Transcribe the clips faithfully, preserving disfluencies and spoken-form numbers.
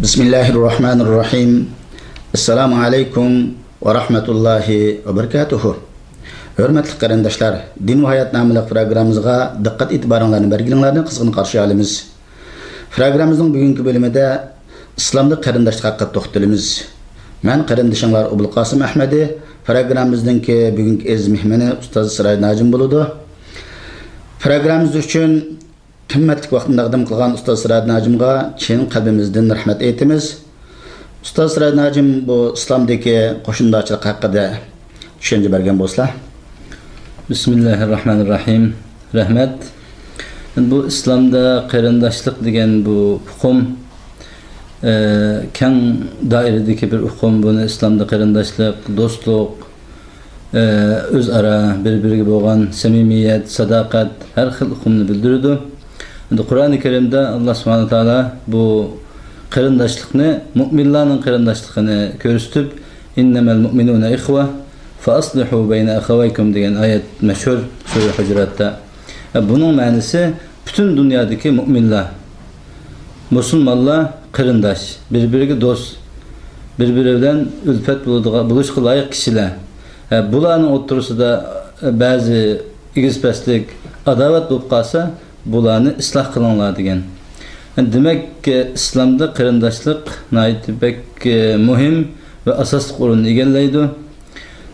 بىسمىللاھىررەھمانىررەھىم. ئەسسالامۇ ئەلەيكۇم ۋە رەھمەتۇللاھى ۋە بەرىكاتۇھۇ. ھۆرمەتلىك قېرىنداشلار، دىن ۋە ھايات ناملىق پروگراممىمىزغا دىققەت ئېتىبارىڭلارنى بەرگىنىڭلارنى قىزغىن قارشى ئالىمىز. پروگراممىمىزنىڭ بۈگۈنكى بۆلۈمىدە ئىسلامدا قېرىنداشلىق ھەققىدە توختىلىمىز. مەن قېرىندىشىڭلار ئوبۇلقاسىم ئەھمەدى. پروگراممىمىزنىڭكى بۈگۈنكى ئەزىز مېھمىنى ئۇستاز سىراجىدىن ھاجىم بولىدۇ. پروگراممىمىز ئۈچۈن قىممەتلىك ۋاقتىنى تەقدىم قىلغان ئۇستاز سىراجىدىن ھاجىمغا چىن قەلبىمىزدىن رەھمەت ئېيتىمىز. ئۇستاز سىراجىدىن ھاجىم بۇ ئىسلامدىكى قوشنىدارچىلىق ھەققىدە چۈشەنچە بەرگەن بولسىلا. بىسمىللاھىررەھمانىررەھىم. رەھمەت. بۇ ئىسلامدا قېرىنداشلىق دېگەن بۇ ئۇقۇم، ئە، كەڭ دائىرىدىكى بىر ئۇقۇم. بۇنى ئىسلامدا قېرىنداشلىق، دوستلۇق، ئە، ئۆزئارا بىر-بىرىگە بولغان سەمىمىيەت، ساداقەت، ھەر خىل ئۇقۇمنى بىلدۈرىدۇ. ئەمدى قۇرئانى كەرىمدە ئاللا سۇبھانەھۇ ۋە تائالا بۇ قېرىنداشلىقنى، مۇئمىنلارنىڭ قېرىنداشلىقىنى كۆرسىتىپ، «ئىننەمەل مۇئمىنۇنە ئىخۋە، فەئەسلىھۇ بەينە ئەخەۋەيكۇم» دېگەن ئايەت مەشھۇر سۈرە ھۇجراتتا. ئە، بۇنىڭ مەنىسى، پۈتۈن دۇنيادىكى مۇئمىنلار، مۇسۇلمانلار قېرىنداش، بىر-بىرىگە دوست، بىر-بىرى بىلەن ئۈلپەت بولىدىغان، بولۇشقا لايىق كىشىلەر. ئە، بۇلارنىڭ ئوتتۇرىسىدا، ئە، بەزى ئېگىز-پەسلىك، ئاداۋەت بولۇپ قالسا، بۇلارنى ئىسلاھ قىلىڭلار دېگەن. دېمەك، ئىسلامدا قېرىنداشلىق ناھايىتى بەك مۇھىم ۋە ئاساسلىق ئورۇننى ئىگىلەيدۇ.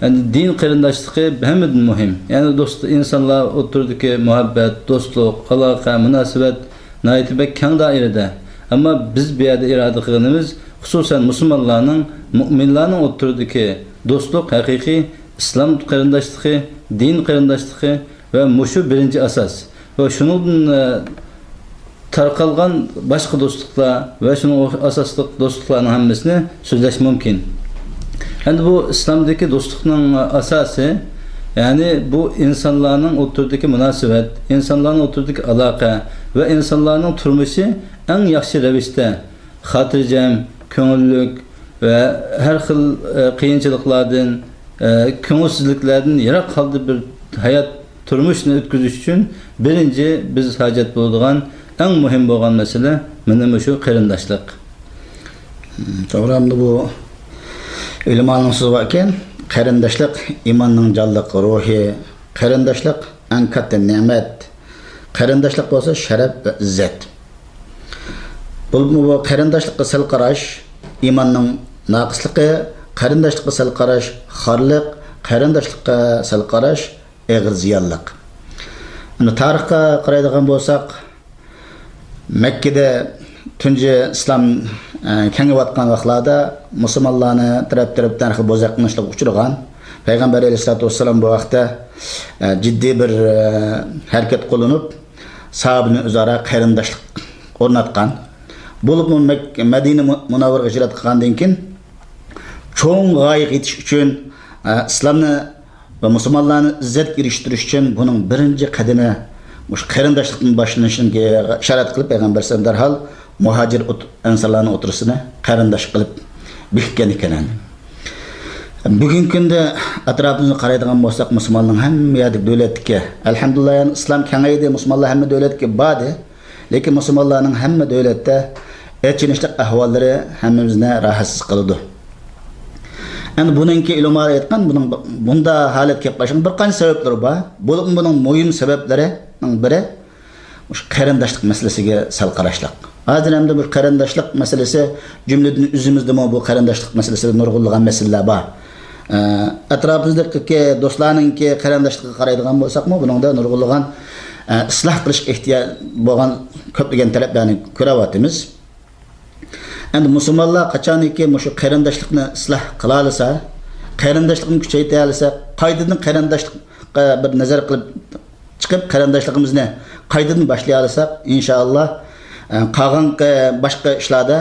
يەنى دىن قېرىنداشلىقى ھەممىدىن مۇھىم. يەنى دوست، ئىنسانلار ئوتتۇرىدىكى مۇھەببەت، دوستلۇق، ئالاقە، مۇناسىۋەت ناھايىتى بەك كەڭ دائىرىدە. ئەمما بىز بۇ يەردە ئىرادە قىلغىنىمىز، خۇسۇسەن مۇسۇلمانلارنىڭ، مۇئمىنلارنىڭ ئوتتۇرىدىكى دوستلۇق ھەقىقىي ئىسلام قېرىنداشلىقى، دىن قېرىنداشلىقى ۋە مۇشۇ بىرىنچى ئاساس. ۋە شۇنىڭدىن، ئە، تارقالغان باشقا دوستلۇقلار ۋە شۇنىڭغا ئاساسلىق دوستلۇقلارنىڭ ھەممىسىنى سۆزلەش مۇمكىن. ئەمدى بۇ ئىسلامدىكى دوستلۇقنىڭ ئاساسى، يەنى بۇ ئىنسانلارنىڭ ئوتتۇرىدىكى مۇناسىۋەت، ئىنسانلارنىڭ ئوتتۇرىدىكى ئالاقە ۋە ئىنسانلارنىڭ تۇرمۇشى ئەڭ ياخشى رەۋىشتە، خاتىرجەم، كۆڭۈللۈك ۋە ھەر خىل، ئە، قىيىنچىلىقلاردىن، ئە، كۆڭۈلسىزلىكلەردىن يىراق ھالدا بىر ھايات، تۇرمۇشنى ئۆتكۈزۈش ئۈچۈن بىرىنچى بىز ھاجەت بولىدىغان، ئەڭ مۇھىم بولغان مەسىلە مانا مۇشۇ قېرىنداشلىق. توغرا، ئەمدى بۇ ئۆلىمانىڭ سۆزى بار ئىكەن، قېرىنداشلىق ئىماننىڭ جانلىق روھى، قېرىنداشلىق ئەڭ كاتتا نېمەت، قېرىنداشلىق بولسا شەرەپ ۋە ئىززەت. بولۇپمۇ بۇ قېرىنداشلىققا سەل قاراش ئىماننىڭ ناقىسلىقى، قېرىنداشلىققا سەل قاراش خارلىق، قېرىنداشلىققا سەل قاراش ئېغىر زىيانلىق. ئەمدى تارىخقا قارايدىغان بولساق، مەككىدە تۇنجى ئىسلام، ئە، كېڭىيىۋاتقان ۋاقىتلاردا مۇسۇلمانلارنى تەرەپ-تەرەپتىن ھەر خىل بوزەك قىلمىشلارغا ئۇچرىغان. پەيغەمبەر ئەلەيھىسسالاتۇ ۋەسسالام بۇ ھەقتە، ئە، جىددىي بىر، ئە، ھەرىكەت قوللىنىپ، ساھابىنى ئۆزئارا قېرىنداشلىق ئورناتقان. بولۇپمۇ مەك-، مەدىنە مۇ-، مۇنەۋۋەرىگە ھىجرەت قىلغاندىن كېيىن، چوڭ غايىگە يېتىش ئۈچۈن، ئە، ئىسلامنى ۋە مۇسۇلمانلارنى ئىززەتكە ئېرىشتۈرۈش ئۈچۈن بۇنىڭ بىرىنچى قەدىمى مۇشۇ قېرىنداشلىقتىن باشلىنىشىغا ئىشارەت قىلىپ، پەيغەمبەر ئەلەيھىسسالام دەرھال مۇھاجىر ئوت-، ئەنسارلارنىڭ ئوتتۇرىسىنى قېرىنداش قىلىپ بېكىتكەن ئىكەن. بۈگۈنكى كۈندە ئەتراپىمىزغا قارايدىغان بولساق، مۇسۇلمانلارنىڭ ھەممە يەردىكى دۆلەتتىكى، ئەلھەمدۇلىللا، يەنى ئىسلام كېڭەيدى، مۇسۇلمانلار ھەممە دۆلەتكە باردى. لېكىن مۇسۇلمانلارنىڭ ھەممە دۆلەتتە ئېچىنىشلىق ئەھۋاللىرى ھەممىمىزنى راھەتسىز قىلىدۇ. ئەمدى بۇنىڭكى ئۆلىمالار ئېيتقان، بۇنىڭ بۇنداق ھالەتكە كېلىپ قېلىشىنىڭ بىر قانچە سەۋەبلىرى بار. بولۇپمۇ بۇنىڭ مۇھىم سەۋەبلىرىنىڭ بىرى مۇشۇ قېرىنداشلىق مەسىلىسىگە سەل قاراشلىق. ھازىر ئەمدى بۇ قېرىنداشلىق مەسىلىسى، جۈملىدىن ئۆزىمىزدىمۇ بۇ قېرىنداشلىق مەسىلىسىدە نۇرغۇنلىغان مەسىلىلەر بار. ئە، ئەتراپىمىزدىكى دوستلارنىڭكى قېرىنداشلىقىغا قارايدىغان بولساقمۇ، بۇنىڭدا نۇرغۇنلىغان، ئە، ئىسلاھ قىلىشقا ئېھتىياج بولغان كۆپلىگەن تەرەپلەرنى كۆرۈۋاتىمىز. ئەمدى مۇسۇلمانلار قاچانكى مۇشۇ قېرىنداشلىقنى ئىسلاھ قىلالىسا، قېرىنداشلىقنى كۈچەيتەلىسە، قايتىدىن قېرىنداشلىققا بىر نەزەر قىلىپ چىقىپ، قېرىنداشلىقىمىزنى قايتىدىن باشلىيالىساق، ئىنشائاللا، ئە، قالغان، ئە، باشقا ئىشلاردا،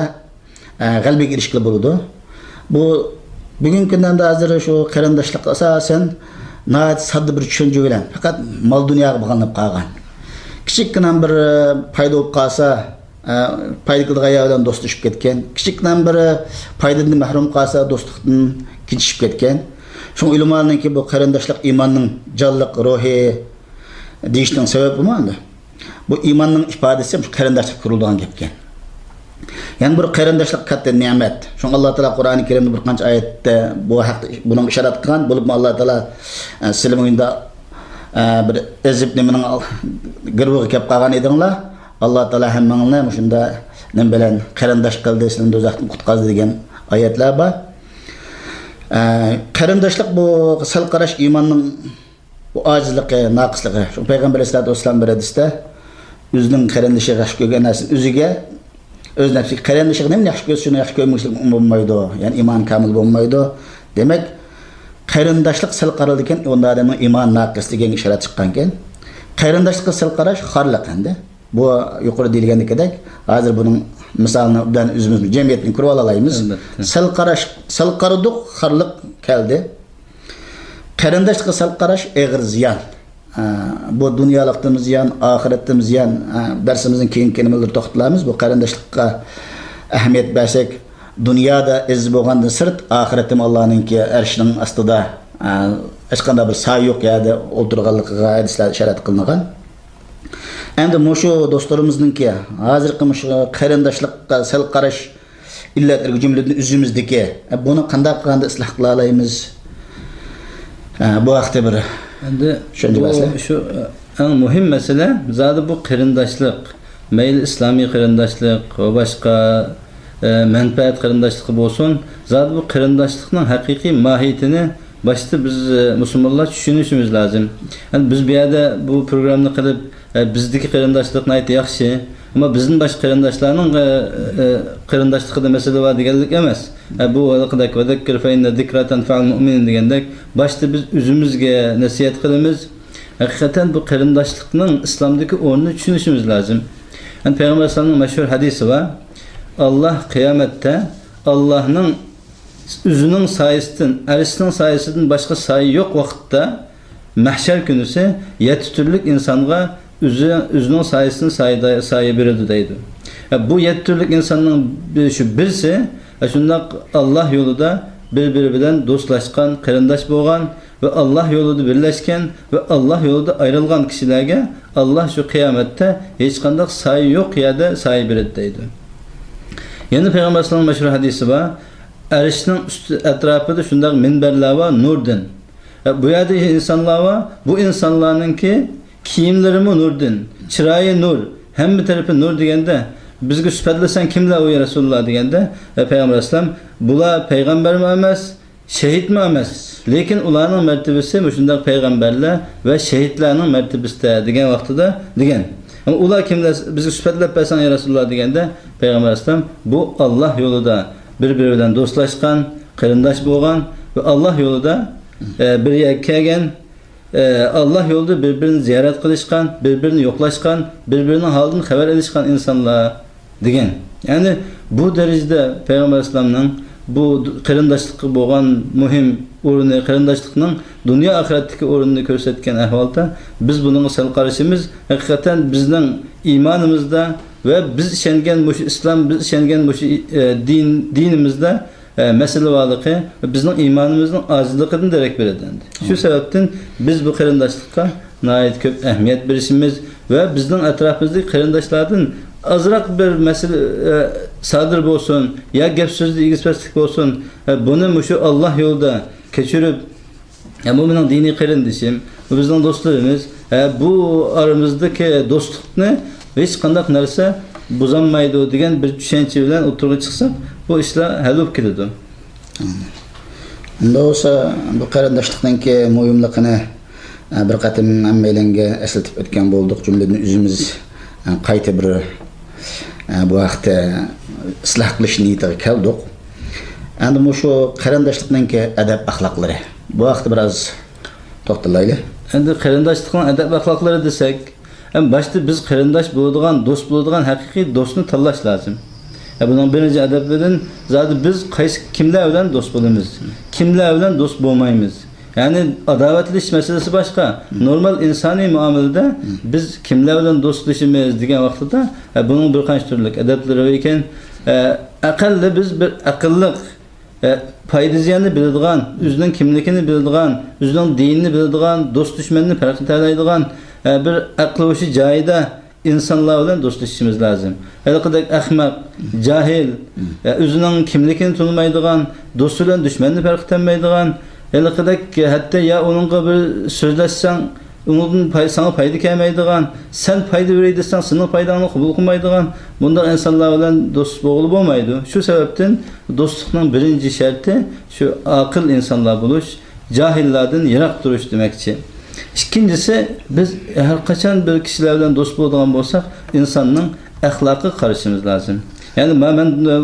ئە، غەلىبىگە ئېرىشكىلى بولىدۇ. بۇ بۈگۈنكى كۈندە ئەمدى ھازىر شۇ قېرىنداشلىق ئاساسەن ناھايىتى ساددا بىر چۈشەنچە بىلەن، پەقەت مال-دۇنياغا باغلىنىپ قالغان. كىچىككىنە بىر، ئە، پايدا بولۇپ قالسا، ئە، پايدا كېلىدىغان يەر بىلەن دوستلىشىپ كەتكەن. كىچىككىنە بىر پايدىدىن مەھرۇم قالسا، دوستلۇقتىن كېچىشىپ كەتكەن. شۇڭا ئۆلىمالارنىڭكى بۇ قېرىنداشلىق ئىماننىڭ جانلىق روھى دېيىشنىڭ سەۋەبىمۇ ئەمدى بۇ ئىماننىڭ ئىپادىسى شۇ قېرىنداشلىق كۆرۈلىدىغان گەپكەن. يەنە بىر قېرىنداشلىق كاتتا نېمەت. شۇڭا ئاللا تائالا قۇرئانى كەرىمدە بىر قانچە ئايەتتە بۇ ھەقتە، بۇنىڭغا ئىشارەت قىلغان. بولۇپمۇ ئاللا تائالا، ئە، سىلى مۇيۇندا، ئە، بىر ئېزىپ نېمىنىڭ گىرۋىغا كەپ قالغان ئىدىڭلار، ئاللا تائالا ھەممىڭلارنى مۇشۇنداق نېمە بىلەن قېرىنداش قىلدى، سىلىنى دوزاختىن قۇتقازدى دېگەن ئايەتلەر بار. ئە، قېرىنداشلىق بۇ سەل قاراش ئىماننىڭ بۇ ئاجىزلىقى، ناقىسلىقى. شۇ پەيغەمبەر ئەلەيھىسسالاتۇ ۋەسسالام بىر ھەدىستە، ئۆزىنىڭ قېرىندىشىغا ياخشى كۆرگەن نەرسىنى ئۆزىگە، ئۆز نەپسىگە، قېرىندىشىغا نېمىنى ياخشى كۆرسە، شۇنى ياخشى كۆرمىگۈچىلىك بولمايدۇ. يەنى ئىمان كامىل بولمايدۇ. دېمەك، قېرىنداشلىق سەل قارىلىدىكەن، ئۇندا ئادەمنىڭ ئىمانى ناقىس دېگەنگە ئىشارەت چىققانكەن. قېرىنداشلىققا سەل قاراش خارلىق ئەمدى. بۇ يۇقىرىدا دېيىلگەندىكىدەك، ھازىر بۇنىڭ مىسالىنى ئوبدان ئۆزىمىز جەمئىيەتتىن كۆرۈۋالالايمىز. ئەلبەتتە. سەل قاراش، سەل قارىدۇق، خارلىق كەلدى. قېرىنداشلىققا سەل قاراش ئېغىر زىيان. ئە، بۇ دۇنيالىقتىمۇ زىيان، ئاخىرەتتىمۇ زىيان. ئە، دەرسىمىزنىڭ كېيىنكى نېمىلىرى توختىلىمىز. بۇ قېرىنداشلىققا ئەھمىيەت بەرسەك، دۇنيادا ئەزىز بولغاندىن سىرت، ئاخىرەتتىمۇ ئاللانىڭكى ئەرشىنىڭ ئاستىدا، ئە، ھېچقانداق بىر سايە يوق يەردە ئولتۇرغانلىقىغا ھەدىسلەردە ئىشارەت قىلىنغان. ئەمدى مۇشۇ دوستلىرىمىزنىڭكى ھازىرقى مۇشۇ قېرىنداشلىققا سەل قاراش ئىللەتلىرىگە جۈملىدىن ئۆزىمىزدىكى، ئە، بۇنى قانداق قىلغاندا ئىسلاھ قىلالايمىز؟ ئە، بۇ ھەقتە بىر ئەمدى چۈشەندۈرۈپ بەرسە. شۇ، ئە، ئەڭ مۇھىم مەسىلە، زادى بۇ قېرىنداشلىق، مەيلى ئىسلامىي قېرىنداشلىق ۋە باشقا، ئە، مەنپەئەت قېرىنداشلىقى بولسۇن، زادى بۇ قېرىنداشلىقنىڭ ھەقىقىي ماھىيىتىنى باشتا بىز، ئە، مۇسۇلمانلار چۈشىنىشىمىز لازىم. يەنى بىز بۇ يەردە بۇ پروگراممىنى قىلىپ، ئە، بىزدىكى قېرىنداشلىق ناھايىتى ياخشى، ئەمما بىزدىن باشقا قېرىنداشلارنىڭ، ئە، ئە، قېرىنداشلىقىدا مەسىلە بار دېگەنلىك ئەمەس. ئە، بۇ ھېلىقىدەك، «ۋەزەككىر فەئىننە زىكرا تەنفەئۇل مۇئمىنىن» دېگەندەك، باشتا بىز ئۆزىمىزگە نەسىھەت قىلىمىز. ھەقىقەتەن بۇ قېرىنداشلىقنىڭ ئىسلامدىكى ئورنىنى چۈشىنىشىمىز لازىم. يەنى پەيغەمبەر ئەلەيھىسسالامنىڭ مەشھۇر ھەدىسى بار، ئاللا قىيامەتتە ئاللانىڭ ئۆزىنىڭ سايىسىدىن، ئەرشىنىڭ سايىسىدىن باشقا سايە يوق ۋاقىتتا، مەھشەر كۈنىسى يەتتە تۈرلۈك ئىنسانغا ئۆزى، ئۆزىنىڭ سايىسىدىن سايە، سايە بېرىدۇ دەيدۇ. ئە، بۇ يەتتە تۈرلۈك ئىنساننىڭ بىر-، شۇ بىرسى، ئە، شۇنداق ئاللا يولىدا بىر-بىرى بىلەن دوستلاشقان، قېرىنداش بولغان ۋە ئاللا يولىدا بىرلەشكەن ۋە ئاللا يولىدا ئايرىلغان كىشىلەرگە ئاللا شۇ قىيامەتتە ھېچقانداق سايە يوق يەردە سايە بېرىدۇ دەيدۇ. يەنە پەيغەمبەر ئەلەيھىسسالامنىڭ مەشھۇر ھەدىسى بار، ئەرشنىڭ ئۈستى ئەتراپىدا شۇنداق مىنبەرلەر بار، نۇردىن. ئە، بۇ يەردە ئىنسانلار بار، بۇ ئىنسانلارنىڭكى كىيىملىرىمۇ نۇردىن، چىرايى نۇر، ھەممە تەرىپى نۇر دېگەندە، بىزگە سۈپەتلىسەڭ كىملەر ئۇ يا رەسۇلۇللا دېگەندە، ئە، پەيغەمبەر ئەلەيھىسسالام، بۇلار پەيغەمبەرمۇ ئەمەس، شېھىتمۇ ئەمەس، لېكىن ئۇلارنىڭ مەرتىۋىسى مۇشۇنداق پەيغەمبەرلەر ۋە شېھىتلەرنىڭ مەرتىۋىسىدە دېگەن ۋاقتىدا دېگەن. ئەمما ئۇلار كىملەر، بىزگە سۈپەتلەپ بەرسەڭ يا رەسۇلۇللا دېگەندە، پەيغەمبەر ئەلەيھىسسالام، بۇ ئاللا يولىدا بىر-بىرى بىلەن دوستلاشقان، قېرىنداش بولغان ۋە ئاللا يولىدا، ئە، بىر يەرگە كەلگەن، ئە، ئاللا يولىدا بىر-بىرىنى زىيارەت قىلىشقان، بىر-بىرىنى يوقلاشقان، بىر-بىرىنىڭ ھالىدىن خەۋەر ئېلىشقان ئىنسانلار دېگەن. يەنى بۇ دەرىجىدە پەيغەمبەر ئەلەيھىسسالامنىڭ بۇ قېرىنداشلىققا بولغان مۇھىم ئورنى، قېرىنداشلىقنىڭ دۇنيا ئاخىرەتتىكى ئورنىنى كۆرسەتكەن ئەھۋالدا، بىز بۇنىڭغا سەل قارىشىمىز ھەقىقەتەن بىزنىڭ ئىمانىمىزدا ۋە بىز ئىشەنگەن مۇشۇ ئىسلام، بىز ئىشەنگەن مۇشۇ، ئە، دىن، دىنىمىزدا ئە، مەسىلە بارلىقى بىزنىڭ ئىمانىمىزنىڭ ئاجىزلىقىدىن دېرەك بېرىدۇ ئەمدى. شۇ سەۋەبتىن بىز بۇ قېرىنداشلىققا ناھايىتى كۆپ ئەھمىيەت بېرىشىمىز ۋە بىزنىڭ ئەتراپىمىزدىكى قېرىنداشلاردىن ئازراق بىر مەسىلە، ئە، سادىر بولسۇن يا گەپ سۆزدە ئېگىز-پەسلىك بولسۇن، ئە، بۇنى مۇشۇ ئاللا يولىدا كەچۈرۈپ، ھە، بۇ مېنىڭ دىنىي قېرىندىشىم، بۇ بىزنىڭ دوستلىرىمىز، ھە، بۇ ئارىمىزدىكى دوستلۇقنى ھېچقانداق نەرسە بۇزالمايدۇ دېگەن بىر چۈشەنچە بىلەن ئوتتۇرىغا چىقساق، بۇ ئىشلار ھەل بولۇپ كېتىدۇ. ئەمدى بولسا بۇ قېرىنداشلىقنىڭكى مۇھىملىقىنى، ئە، بىر قېتىم ھەممەيلەنگە ئەسلىتىپ ئۆتكەن بولدۇق. جۈملىدىن ئۆزىمىز، ئە، قايتا بىر، ئە، بۇ ھەقتە ئىسلاھ قىلىش نىيىتىگە كەلدۇق. ئەمدى مۇشۇ قېرىنداشلىقنىڭكى ئەدەپ ئەخلاقلىرى. بۇ ھەقتە بىراز توختىلايلى. ئەمدى قېرىنداشلىقنىڭ ئەدەپ ئەخلاقلىرى دېسەك، ئەمدى باشتا بىز قېرىنداش بولىدىغان، دوست بولىدىغان ھەقىقىي دوستنى تاللاش لازىم. ھە، بۇنىڭ بىرىنچى ئەدەپلىرىدىن زادى بىز قايسى، كىملەر بىلەن دوست بولىمىز، كىملەر بىلەن دوست بولمايمىز. يەنى ئاداۋەتلىشىش مەسىلىسى باشقا. نورمال ئىنسانىي مۇئامىلىدە بىز كىملەر بىلەن دوستلىشىمىز دېگەن ۋاقتىدا، ھە، بۇنىڭ بىر قانچە تۈرلۈك ئەدەپلىرى بار ئىكەن. ھە، ئەقەللى بىز بىر ئەقىللىق، ئە، پايدا زىياننى بىلىدىغان، ئۆزىنىڭ كىملىكىنى بىلىدىغان، ئۆزىنىڭ دىنىنى بىلىدىغان، دوست دۈشمەننى پەرق ئېتەلەيدىغان، ئە، بىر ئەقلى ھوشى جايىدا ئىنسانلار بىلەن دوستلىشىشىمىز لازىم. ھېلىقىدەك ئەخمەق، جاھىل، ئۆزىنىڭ كىملىكىنى تونۇمايدىغان، دوستى بىلەن دۈشمەننى پەرق ئېتەلمەيدىغان، ھېلىقىدەك ھەتتا يا ئۇنىڭغا بىر سۆزلەشسەڭ، ئۇنىڭدىن پاي-، ساڭا پايدا كەلمەيدىغان، سەن پايدا بېرەي دېسەڭ، سېنىڭ پايداڭنى قوبۇل قىلمايدىغان، بۇنداق ئىنسانلار بىلەن دوست بولغىلى بولمايدۇ. شۇ سەۋەبتىن دوستلۇقنىڭ بىرىنچى شەرتى شۇ ئاقىل ئىنسانلار بولۇش، جاھىللاردىن يىراق تۇرۇش دېمەكچى. ئىككىنچىسى، بىز ھەر قاچان بىر كىشىلەر بىلەن دوست بولىدىغان بولساق، ئىنساننىڭ ئەخلاقىغا قارىشىمىز لازىم. يەنى ما-، مەن، ئە،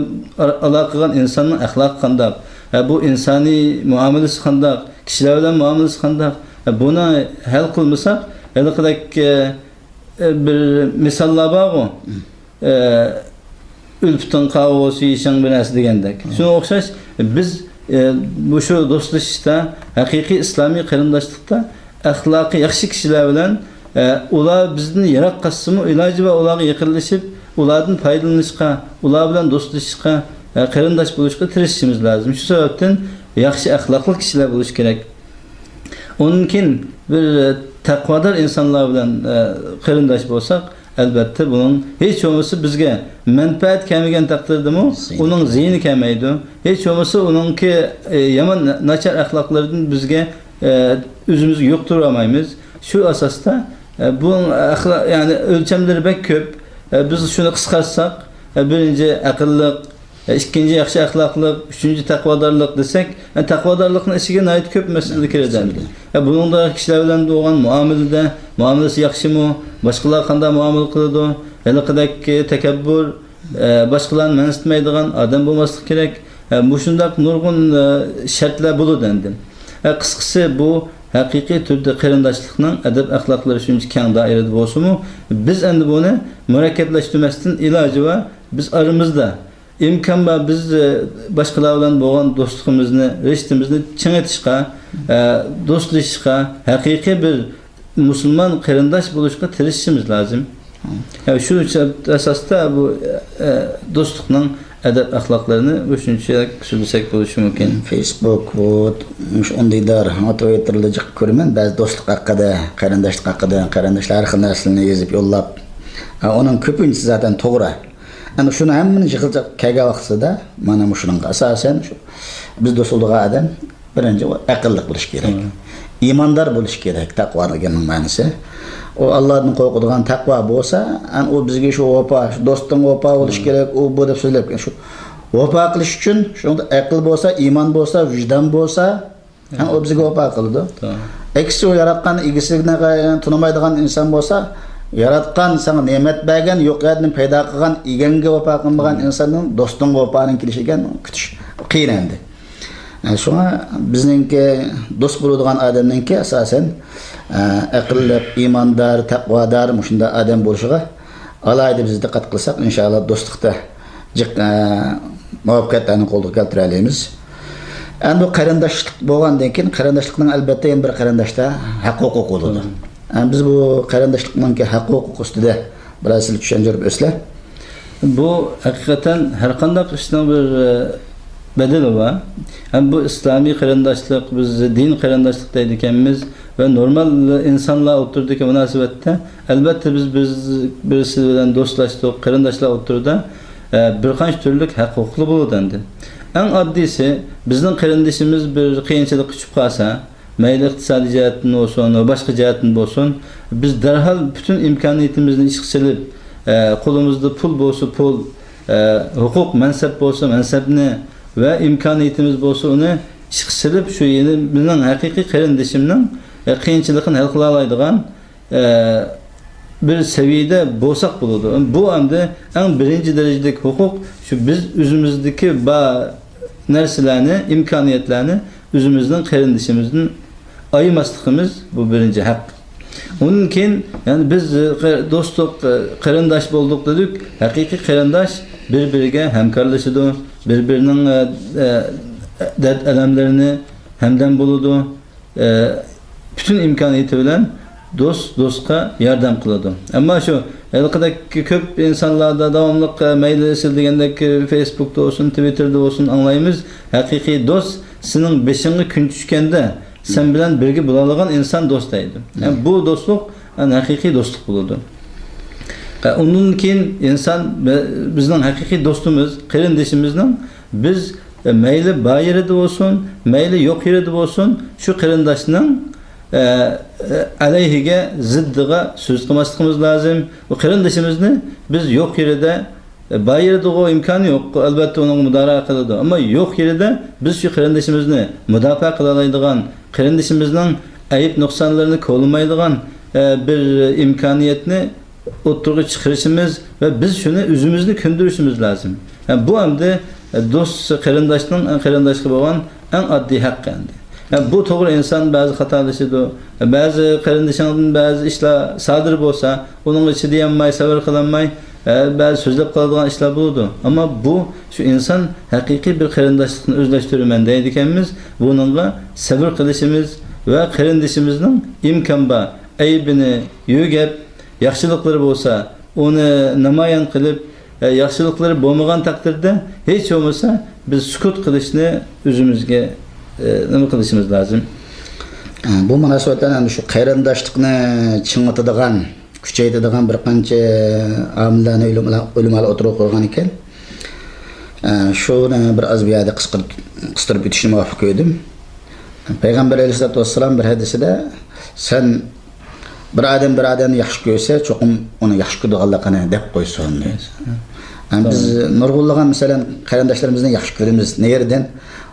ئالاقە قىلغان ئىنساننىڭ ئەخلاقى قانداق، ھە، بۇ ئىنسانىي مۇئامىلىسى قانداق، كىشىلەر بىلەن مۇئامىلىسى قانداق، ھە، بۇنى ھەل قىلمىساق، ھېلىقىدەك، ئە، ئە، بىر مىساللار بارغۇ، ئە، ئۈلپىتىڭ قاۋا بولسا يېشىڭ بىر نەرسە دېگەندەك. شۇنىڭغا ئوخشاش، بىز، ئە، مۇشۇ دوستلىشىشتا، ھەقىقىي ئىسلامىي قېرىنداشلىقتا ئەخلاقى ياخشى كىشىلەر بىلەن، ئە، ئۇلار بىزدىن يىراق قالسىمۇ، ئىلاجى بار ئۇلارغا يېقىنلىشىپ، ئۇلاردىن پايدىلىنىشقا، ئۇلار بىلەن دوستلىشىشقا، ئە، قېرىنداش بولۇشقا تىرىشىشىمىز لازىم. شۇ سەۋەبتىن ياخشى ئەخلاقلىق كىشىلەر بولۇش كېرەك. ئۇنىڭدىن كېيىن بىر، ئە، تەقۋادار ئىنسانلار بىلەن، ئە، قېرىنداش بولساق، ئەلۋەتتە بۇنىڭ ھېچ بولمىسا بىزگە مەنپەئەت كەلمىگەن تەقدىردىمۇ، زىيىنى. ئۇنىڭ زىيىنى كەلمەيدۇ. ھېچ بولمىسا ئۇنىڭكى، ئە، يامان، ناچار ئەخلاقلىرىدىن بىزگە، ئە، ئۆزىمىزگە يۇقتۇرالمايمىز. شۇ ئاساستا، ئە، بۇ ئەخلا-، يەنى ئۆلچەملىرى بەك كۆپ. ئە، بىز شۇنى قىسقارتساق، ئە، بىرىنچى ئەقىللىق، ئىككىنچى ياخشى ئەخلاقلىق، ئۈچىنچى تەقۋادارلىق دېسەك، تەقۋادارلىقنىڭ ئىچىگە ناھايىتى كۆپ مەسىلىلەر كىرىدۇ ئەمدى. بۇنىڭدا كىشىلەر بىلەن بولغان مۇئامىلىدە، مۇئامىلىسى ياخشىمۇ، باشقىلار قانداق مۇئامىلە قىلىدۇ، ھېلىقىدەك تەكەببۇر، باشقىلارنى مەنسىتمەيدىغان ئادەم بولماسلىقى كېرەك. مۇشۇنداق نۇرغۇن شەرتلەر بولىدۇ ئەمدى. قىسقىسى، بۇ ھەقىقىي تۈردە قېرىنداشلىقنىڭ ئەدەپ-ئەخلاقلىرى شۇنچە كەڭ دائىرىدە بولسىمۇ، بىز ئەمدى بۇنى مۇرەككەپلەشتۈرمەستىن ئىلاجى بار، بىز ئارىمىزدا ئىمكان بار، بىز، ئە، باشقىلار بىلەن بولغان دوستلۇقىمىزنى، رىشتىمىزنى چىڭىتىشقا، ئە، دوستلىشىشقا، ھەقىقىي بىر مۇسۇلمان قېرىنداش بولۇشقا تىرىشىشىمىز لازىم. ھە، شۇ ئاساستا بۇ، ئە، دوستلۇقنىڭ ئەدەپ-ئەخلاقلىرىنى مۇشۇنچە سۆزلىسەك بولۇشى مۇمكىن. فېيسبۇك، مۇشۇ ئۇندىدار، تىۋىتتېردا جىق كۆرىمەن، بەزى دوستلۇق ھەققىدە، قېرىنداشلىق ھەققىدە، قېرىنداشلار ھەر خىل نەرسىلەرنى يېزىپ يوللاپ. ھە، ئۇنىڭ كۆپىنچىسى زاتەن توغرا. ئەمما شۇنى ھەممىنى يىغىنچاق كەلگەن ۋاقتىدا، مانا مۇشۇنىڭغا ئاساسەن، شۇ بىز دوست بولىدىغان ئادەم، بىرىنچى، ئۇ ئەقىللىق بولۇشى كېرەك. ئىماندار بولۇشى كېرەك، تەقۋا دېگەننىڭ مەنىسى. ئۇ ئاللادىن قورقىدىغان تەقۋا بولسا، ئەن ئۇ بىزگە شۇ ۋاپا، شۇ دوستۇڭ ۋاپا بولۇشى كېرەك، ئۇ بۇ دەپ سۆزلەپ، شۇ ۋاپا قىلىش ئۈچۈن، شۇنىڭدا ئەقىل بولسا، ئىمان بولسا، ۋىجدان بولسا، ھەم ئۇ بىزگە ۋاپا قىلىدۇ. ئەكسىچە، ئۇ ياراتقان ئىگىسىنى تونۇمايدىغان ئىنسان بولسا، ياراتقان، ساڭا نېمەت بەرگەن، يوق يەردىن پەيدا قىلغان ئىگەڭگە ۋاپا قىلمىغان ئىنساندىن دوستۇڭغا ۋاپانىڭ كېلىشىگە كۈتۈش قىيىن ئەمدى. شۇڭا بىزنىڭكى دوست بولىدىغان ئادەمنىڭكى ئاساسەن، ئەقىللىق، ئىماندار، تەقۋادار، مۇشۇنداق ئادەم بولۇشىغا ئالاھىدە بىز دىققەت قىلساق، ئىنشائاللا، دوستلۇقتا جىق، ئە، مۇۋەپپەقىيەتلەرنى قولغا كەلتۈرەلەيمىز. ئەمدى بۇ قېرىنداشلىق بولغاندىن كېيىن، قېرىنداشلىقنىڭ، ئەلۋەتتە، يەنە بىر قېرىنداشتا ھەق-ھوقۇق بولىدۇ. ئەمدى بىز بۇ قېرىنداشلىقنىڭكى ھەق-ھوقۇق ئۈستىدە بىرەر سىلەر چۈشەندۈرۈپ ئۆتسىلە. بۇ ھەقىقەتەن ھەر قانداق ئىشنىڭ بىر، ئە، بەدىلى بار. ھەم بۇ ئىسلامىي قېرىنداشلىق، بىز دىن قېرىنداشلىق دەيدىكەنمىز ۋە نورمال ئىنسانلار ئوتتۇرىدىكى مۇناسىۋەتتە، ئەلۋەتتە، بىز، بىز بىرسى بىلەن دوستلاشتۇق، قېرىنداشلار ئوتتۇرىدا، ئە، بىر قانچە تۈرلۈك ھەق-ھوقۇقلار بولىدۇ ئەمدى. ئەڭ ئاددىيسى، بىزنىڭ قېرىندىشىمىز بىر قىيىنچىلىققا چۈشۈپ قالسا، مەيلى ئىقتىسادىي جەھەتتىن بولسۇن ۋە باشقا جەھەتتىن بولسۇن، بىز دەرھال پۈتۈن ئىمكانىيىتىمىزنى ئىشقا سېلىپ، ئە، قولىمىزدا پۇل بولسا پۇل، ئە، ھوقۇق، مەنسەپ بولسا مەنسەپنى ۋە ئىمكانىيىتىمىز بولسا ئۇنى ئىشقا سېلىپ، شۇ يەنى مېنىڭ ھەقىقىي قېرىندىشىمنىڭ، ئە، قىيىنچىلىقىنى ھەل قىلالايدىغان، ئە، بىر سەۋىيەدە بولساق بولىدۇ. بۇ ئەمدى ئەڭ بىرىنچى دەرىجىلىك ھوقۇق، شۇ بىز ئۆزىمىزدىكى بار نەرسىلەرنى، ئىمكانىيەتلەرنى ئۆزىمىزنىڭ قېرىندىشىمىزدىن ئايىماسلىقىمىز، بۇ بىرىنچى ھەق. ئۇندىن كېيىن، يەنى بىز، ئە، دوستلۇق، ئە، قېرىنداش بولدۇق دېدۇق. ھەقىقىي قېرىنداش بىر-بىرىگە ھەمكارلىشىدۇ، بىر-بىرىنىڭ، ئە، ئە، دەرد-ئەلەملىرىنى ھەمدەم بولىدۇ. ئە، پۈتۈن ئىمكانىيىتى بىلەن دوست دوستقا ياردەم قىلىدۇ. ئەمما شۇ ھېلىقىدەك كۆپ ئىنسانلاردا داۋاملىق، ئە، مەيلى سىز دېگەندەك، ئە، فېيسبۇكتا بولسۇن، تىۋىتتېردا بولسۇن ئاڭلايمىز، ھەقىقىي دوست سېنىڭ بېشىڭغا كۈن چۈشكەندە سەن بىلەن بىرگە بولالىغان ئىنسان دوست دەيدۇ. يەنى بۇ دوستلۇق، يەنى ھەقىقىي دوستلۇق بولىدۇ. ئۇنىڭدىن كېيىن ئىنسان، بىزنىڭ ھەقىقىي دوستىمىز، قېرىندىشىمىزنىڭ بىز، مەيلى بار يېرىدە بولسۇن، مەيلى يوق يېرىدە بولسۇن، شۇ قېرىنداشنىڭ ئەلەيھىگە، زىددىغا سۆز قىلماسلىقىمىز لازىم. بۇ قېرىندىشىمىزنى بىز يوق يېرىدە، بار يېرىدىغۇ ئىمكانى يوق، ئەلۋەتتە ئۇنىڭغا مۇداپىئە قىلىدۇ. ئەمما يوق يېرىدە بىز شۇ قېرىندىشىمىزنى مۇداپىئە قىلالايدىغان، قېرىندىشىمىزنىڭ ئەيىب نۇقسانلىرىنى كولىمايدىغان بىر ئىمكانىيەتنى ئوتتۇرىغا چىقىرىشىمىز ۋە بىز شۇنى ئۆزىمىزنى كۆندۈرۈشىمىز لازىم. ھە، بۇ ئەمدى، ئە، دوست قېرىنداشنىڭ، ئە، قېرىنداشقا بولغان ئەڭ ئاددىي ھەققى ئەمدى. ھە، بۇ توغرا، ئىنسان بەزى خاتالىشىدۇ. بەزى قېرىندىشىڭدىن بەزى ئىشلار سادىر بولسا، ئۇنىڭغا چىدىيالماي، سەۋر قىلالماي، ئە، بەزى سۆزلەپ قالىدىغان ئىشلار بولىدۇ. ئەمما بۇ شۇ ئىنسان ھەقىقىي بىر قېرىنداشلىقنى ئۆزلەشتۈرىمەن دەيدىكەنمىز، بۇنىڭغا سەۋر قىلىشىمىز ۋە قېرىندىشىمىزنىڭ ئىمكان بار ئەيىبىنى يۆگەپ، ياخشىلىقلىرى بولسا، ئۇنى نامايان قىلىپ، ئە، ياخشىلىقلىرى بولمىغان تەقدىردە، ھېچ بولمىسا بىز سۈكۈت قىلىشنى ئۆزىمىزگە، ئە، نېمە قىلىشىمىز لازىم. بۇ مۇناسىۋەت بىلەن ئەنە شۇ قېرىنداشلىقنى چىڭىتىدىغان، كۈچەيتىدىغان بىر قانچە ئامىللارنى ئۆلىمالار، ئۆلىمالار ئوتتۇرىغا قويغان ئىكەن. ئە، شۇنى بىر ئاز بۇ يەردە قىسقىرىپ، قىستۇرۇپ ئۆتۈشنى مۇۋاپىق كۆردۈم. پەيغەمبەر ئەلەيھىسسالاتۇ ۋەسسالام بىر ھەدىسىدە، سەن بىر ئادەم بىر ئادەمنى ياخشى كۆرسە، چوقۇم ئۇنى ياخشى كۆرىدىغانلىقىنى دەپ قويسۇن، دەيدۇ. ھە، بىز نۇرغۇنلىغان، مەسىلەن، قېرىنداشلىرىمىزنى ياخشى كۆرىمىز. نېرىدىن؟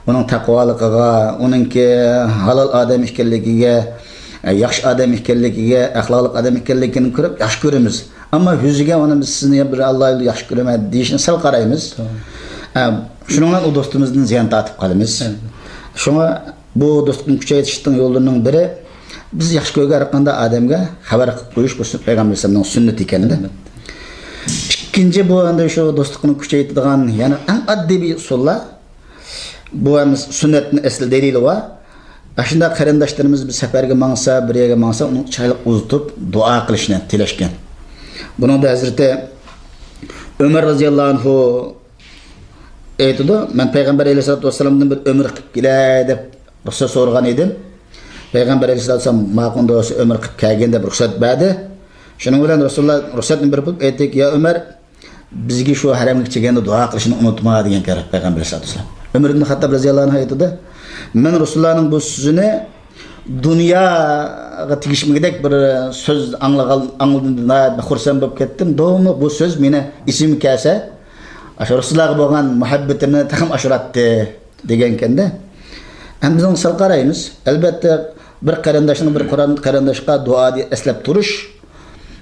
ئۇنىڭ تەقۋالىقىغا، ئۇنىڭكى ھالال ئادەم ئىكەنلىكىگە، ياخشى ئادەم ئىكەنلىكىگە، ئەخلاقلىق ئادەم ئىكەنلىكىنى كۆرۈپ ياخشى كۆرىمىز. ئەمما يۈزىگە ئۇنى بىز سىزنى بىر ئاللا يولىدا ياخشى كۆرىمەن دېيىشنى سەل قارايمىز. توغرا. ئە، شۇنىڭ بىلەن ئۇ دوستىمىزدىن زىيان تارتىپ قالىمىز. ئەلۋەتتە. شۇڭا بۇ دوستلۇقنى كۈچەيتىشنىڭ يوللىرىنىڭ بىرى، بىز ياخشى كۆرگەن ھەر قانداق ئادەمگە خەۋەر قىلىپ قويۇش، بۇ پەيغەمبەر ئەلەيھىسسالامنىڭ سۈننىتى ئىكەن-دە. ئەلۋەتتە. ئىككىنچى، بۇ ئەمدى شۇ دوستلۇقنى كۈچەيتىدىغان يەنە ئەڭ ئاددىي بىر ئۇسۇللار. بۇ ھەم سۈننەتنىڭ ئەسلى دەلىلى بار. ئاشۇنداق قېرىنداشلىرىمىز بىر سەپەرگە ماڭسا، بىر يەرگە ماڭسا، ئۇنى چىرايلىق ئۇزىتىپ دۇئا قىلىشنى تىلەشكەن. بۇنىڭدا ھەزرىتى ئۆمەر رازىياللاھۇ ئەنھۇ ئېيتىدۇ، مەن پەيغەمبەر ئەلەيھىسسالاتۇ ۋەسسالامدىن بىر ئۆمرە قىلىپ كېلەي دەپ رۇخسەت سورىغان ئىدىم. پەيغەمبەر ئەلەيھىسسالاتۇ ۋەسسالام ماقۇل، دېسە ئۆمرە قىلىپ كەلگىن دەپ رۇخسەت بەردى. شۇنىڭ بىلەن رەسۇلۇللا رۇخسەتنى بېرىپ بولۇپ ئېيتتىكى، يا ئۆمەر، بىزگە شۇ ھەرەمگە كىرگەندە دۇئا قىلىشنى ئۇنتۇما دېگەن كەن پەيغەمبەر ئەلەيھىسسالاتۇ ۋەسسالام. ئۆمەر ئىبن خەتتاب رەزىياللاھۇ ئەنھۇ ئېيتىدۇ، مەن رەسۇلۇللانىڭ بۇ سۆزىنى دۇنياغا تېگىشمىگۈدەك بىر سۆز ئاڭلىغان، ئاڭلىدىم، ناھايىتى خۇرسەن بولۇپ كەتتىم. داۋاملىق بۇ سۆز مېنى ئېسىمگە كەلسە، ئاشۇ رەسۇلۇللاغا بولغان مۇھەببىتىمنى تېخىمۇ ئاشۇراتتى دېگەنكەندە. ئەمدى بىز سەل قارايمىز. ئەلۋەتتە، بىر قېرىنداشنىڭ بىر قوران-، قېرىنداشقا دۇئا دە-، ئەسلەپ تۇرۇش،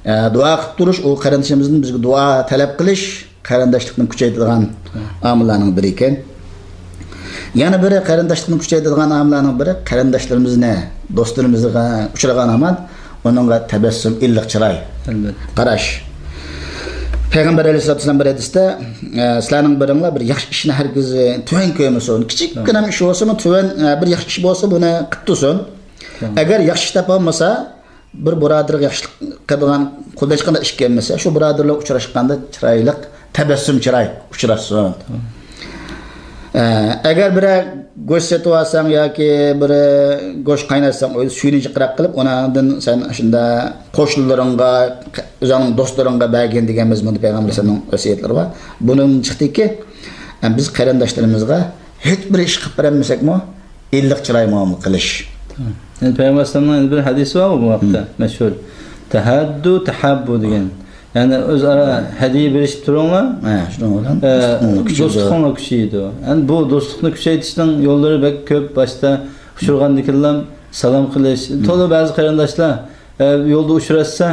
ئە، دۇئا قىلىپ تۇرۇش، ئۇ قېرىندىشىمىزدىن بىزگە دۇئا تەلەپ قىلىش، قېرىنداشلىقنى كۈچەيتىدىغان ئامىللارنىڭ بىرى ئىكەن. يەنە بىرى، قېرىنداشلىقنى كۈچەيتىدىغان ئامىللارنىڭ بىرى، قېرىنداشلىرىمىزنى، دوستلىرىمىزغا ئۇچرىغان ھامان ئۇنىڭغا تەبەسسۇم، ئىللىق چىراي، ئەلۋەتتە، قاراش. پەيغەمبەر ئەلەيھىسسالاتۇ ۋەسسالام بىر ھەدىستە، ئە، سىلەرنىڭ بىرىڭلار بىر ياخشى ئىشنى ھەرگىز تۆۋەن كۆرمىسۇن. كىچىككىنە ئىش بولسىمۇ، تۆۋەن، ئە، بىر ياخشى ئىش بولسا، بۇنى قىلىپ تۇرسۇن. ئەگەر ياخشى ئىش تاپالمىسا، بىر بۇرادىرىغا ياخشىلىق قىلىدىغان، قولىدىن ھېچقانداق ئىش كەلمىسە، شۇ بۇرادەرلەر ئۇچراشقاندا چىرايلىق، تەبەسسۇم چىراي ئۇچراشسۇن. ئە، ئەگەر بىرەر گۆش سېتىۋالساڭ ياكى بىر گۆش قايناتساڭ، ئۆيدە سۈيىنى جىقراق قىلىپ، ئۇنىڭدىن سەن شۇنداق قوشنىلىرىڭغا، ئۆزۈڭنىڭ دوستلىرىڭغا بەرگىن دېگەن مەزمۇندا پەيغەمبەر ئەلەيھىسسالامنىڭ ۋەسىيەتلىرى بار. بۇنىڭدىن چىقتىكى، ئە، بىز قېرىنداشلىرىمىزغا ھېچ بىر ئىش قىلىپ بېرەلمىسەكمۇ، ئىللىق چىراي مۇئامىلە قىلىش. يەنى پەيغەمبەر ئەلەيھىسسالامنىڭ يەنە بىر ھەدىسى بار بۇ ھەقتە، مەشھۇر. تەھاددۇ تەھاببۇ دېگەن. يەنى ئۆزئارا ھەدىيە بېرىشىپ تۇرۇڭلار. ھە، شۇنىڭ بىلەن ئە، دوستلۇقۇڭلار كۈچىيىدۇ. دوستلۇقۇڭلار كۈچىيىدۇ. يەنى بۇ دوستلۇقنى كۈچەيتىشنىڭ يوللىرى بەك كۆپ. باشتا ئۇچرىغاندىكىنلا سالام قىلىش. تولا بەزى قېرىنداشلار، ئە، يولدا ئۇچراشسا،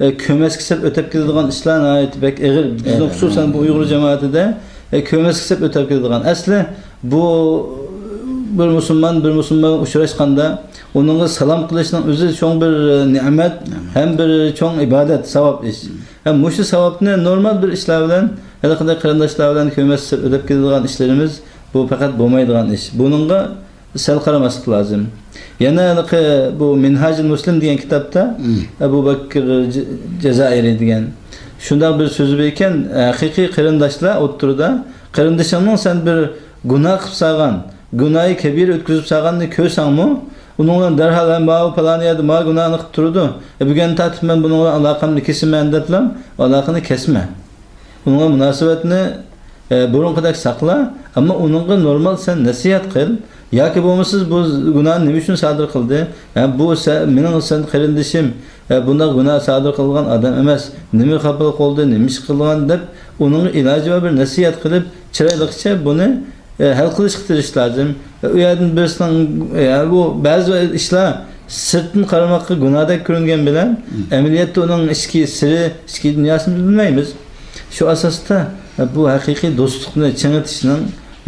ئە، كۆرمەسكە سەپ ئۆتەپ كېتىدىغان ئىشلار ناھايىتى بەك ئېغىر. بىزنىڭ خۇسۇسەن بۇ ئۇيغۇر جامائىتىدە، ئە، كۆرمەسكە سەپ ئۆتەپ كېتىدىغان. ئەسلى بۇ بىر مۇسۇلمان بىر مۇسۇلمانغا ئۇچراشقاندا ئۇنىڭغا سالام قىلىشنىڭ ئۆزى چوڭ بىر، ئە، نېمەت ھەم بىر چوڭ ئىبادەت، ساۋاب ئىش. ھەم مۇشۇ ساۋابنى نورمال بىر ئىشلار بىلەن، ھېلىقىدەك قېرىنداشلار بىلەن كۆرمەسكە سەپ ئۆتەپ كېتىدىغان ئىشلىرىمىز، بۇ پەقەت بولمايدىغان ئىش. بۇنىڭغا سەل قارىماسلىق لازىم. يەنە ھېلىقى بۇ مىنھاجۇل مۇسلىم دېگەن كىتابتا ئەبۇ بەكىر ج-، جازائىرى دېگەن شۇنداق بىر سۆزى بار ئىكەن، ھەقىقىي قېرىنداشلار ئوتتۇرىدا، قېرىندىشىڭنىڭ سەن بىر گۇناھ قىلىپ سالغان، گۇناھى كەبىرە ئۆتكۈزۈپ سالغاننى كۆرسەڭمۇ، ئۇنىڭ بىلەن دەرھال، «ھە، ماۋۇ پالان يەردە ماۋۇ گۇناھنى قىلىپ تۇرىدۇ، ئە، بۈگۈندىن تارتىپ مەن بۇنىڭ بىلەن ئالاقەمنى كېسىمەن» دەپلا ئالاقىنى كەسمە. ئۇنىڭ بىلەن مۇناسىۋەتنى، ئە، بۇرۇنقىدەك ساقلا، ئەمما ئۇنىڭغا نورمال سەن نەسىھەت قىل. ياكى بولمىسا، بۇ گۇناھنى نېمە ئۈچۈن سادىر قىلدى؟ ھە، بۇ سە-، مېنىڭ سەن قېرىندىشىم، ئە، بۇنداق گۇناھ سادىر قىلغان ئادەم ئەمەس. نېمە خاپىلىق بولدى، نېمە ئىش قىلغان دەپ، ئۇنىڭغا ئىلاجى بار بىر نەسىھەت قىلىپ، چىرايلىقچە بۇنى ئە، ھەل قىلىشقا تىرىشىش لازىم. ئە، ئۇ يەردىن بىرسىنىڭ، ئە، بۇ بەزى ئىشلار سىرتتىن قارىماققا گۇناھدەك كۆرۈنگەن بىلەن، مم. ئەمەلىيەتتە ئۇنىڭ ئىچكى سىرى، ئىچكى دۇنياسىنى بىلمەيمىز. شۇ ئاساستا، ئە، بۇ ھەقىقىي دوستلۇقنى چىڭىتىشنىڭ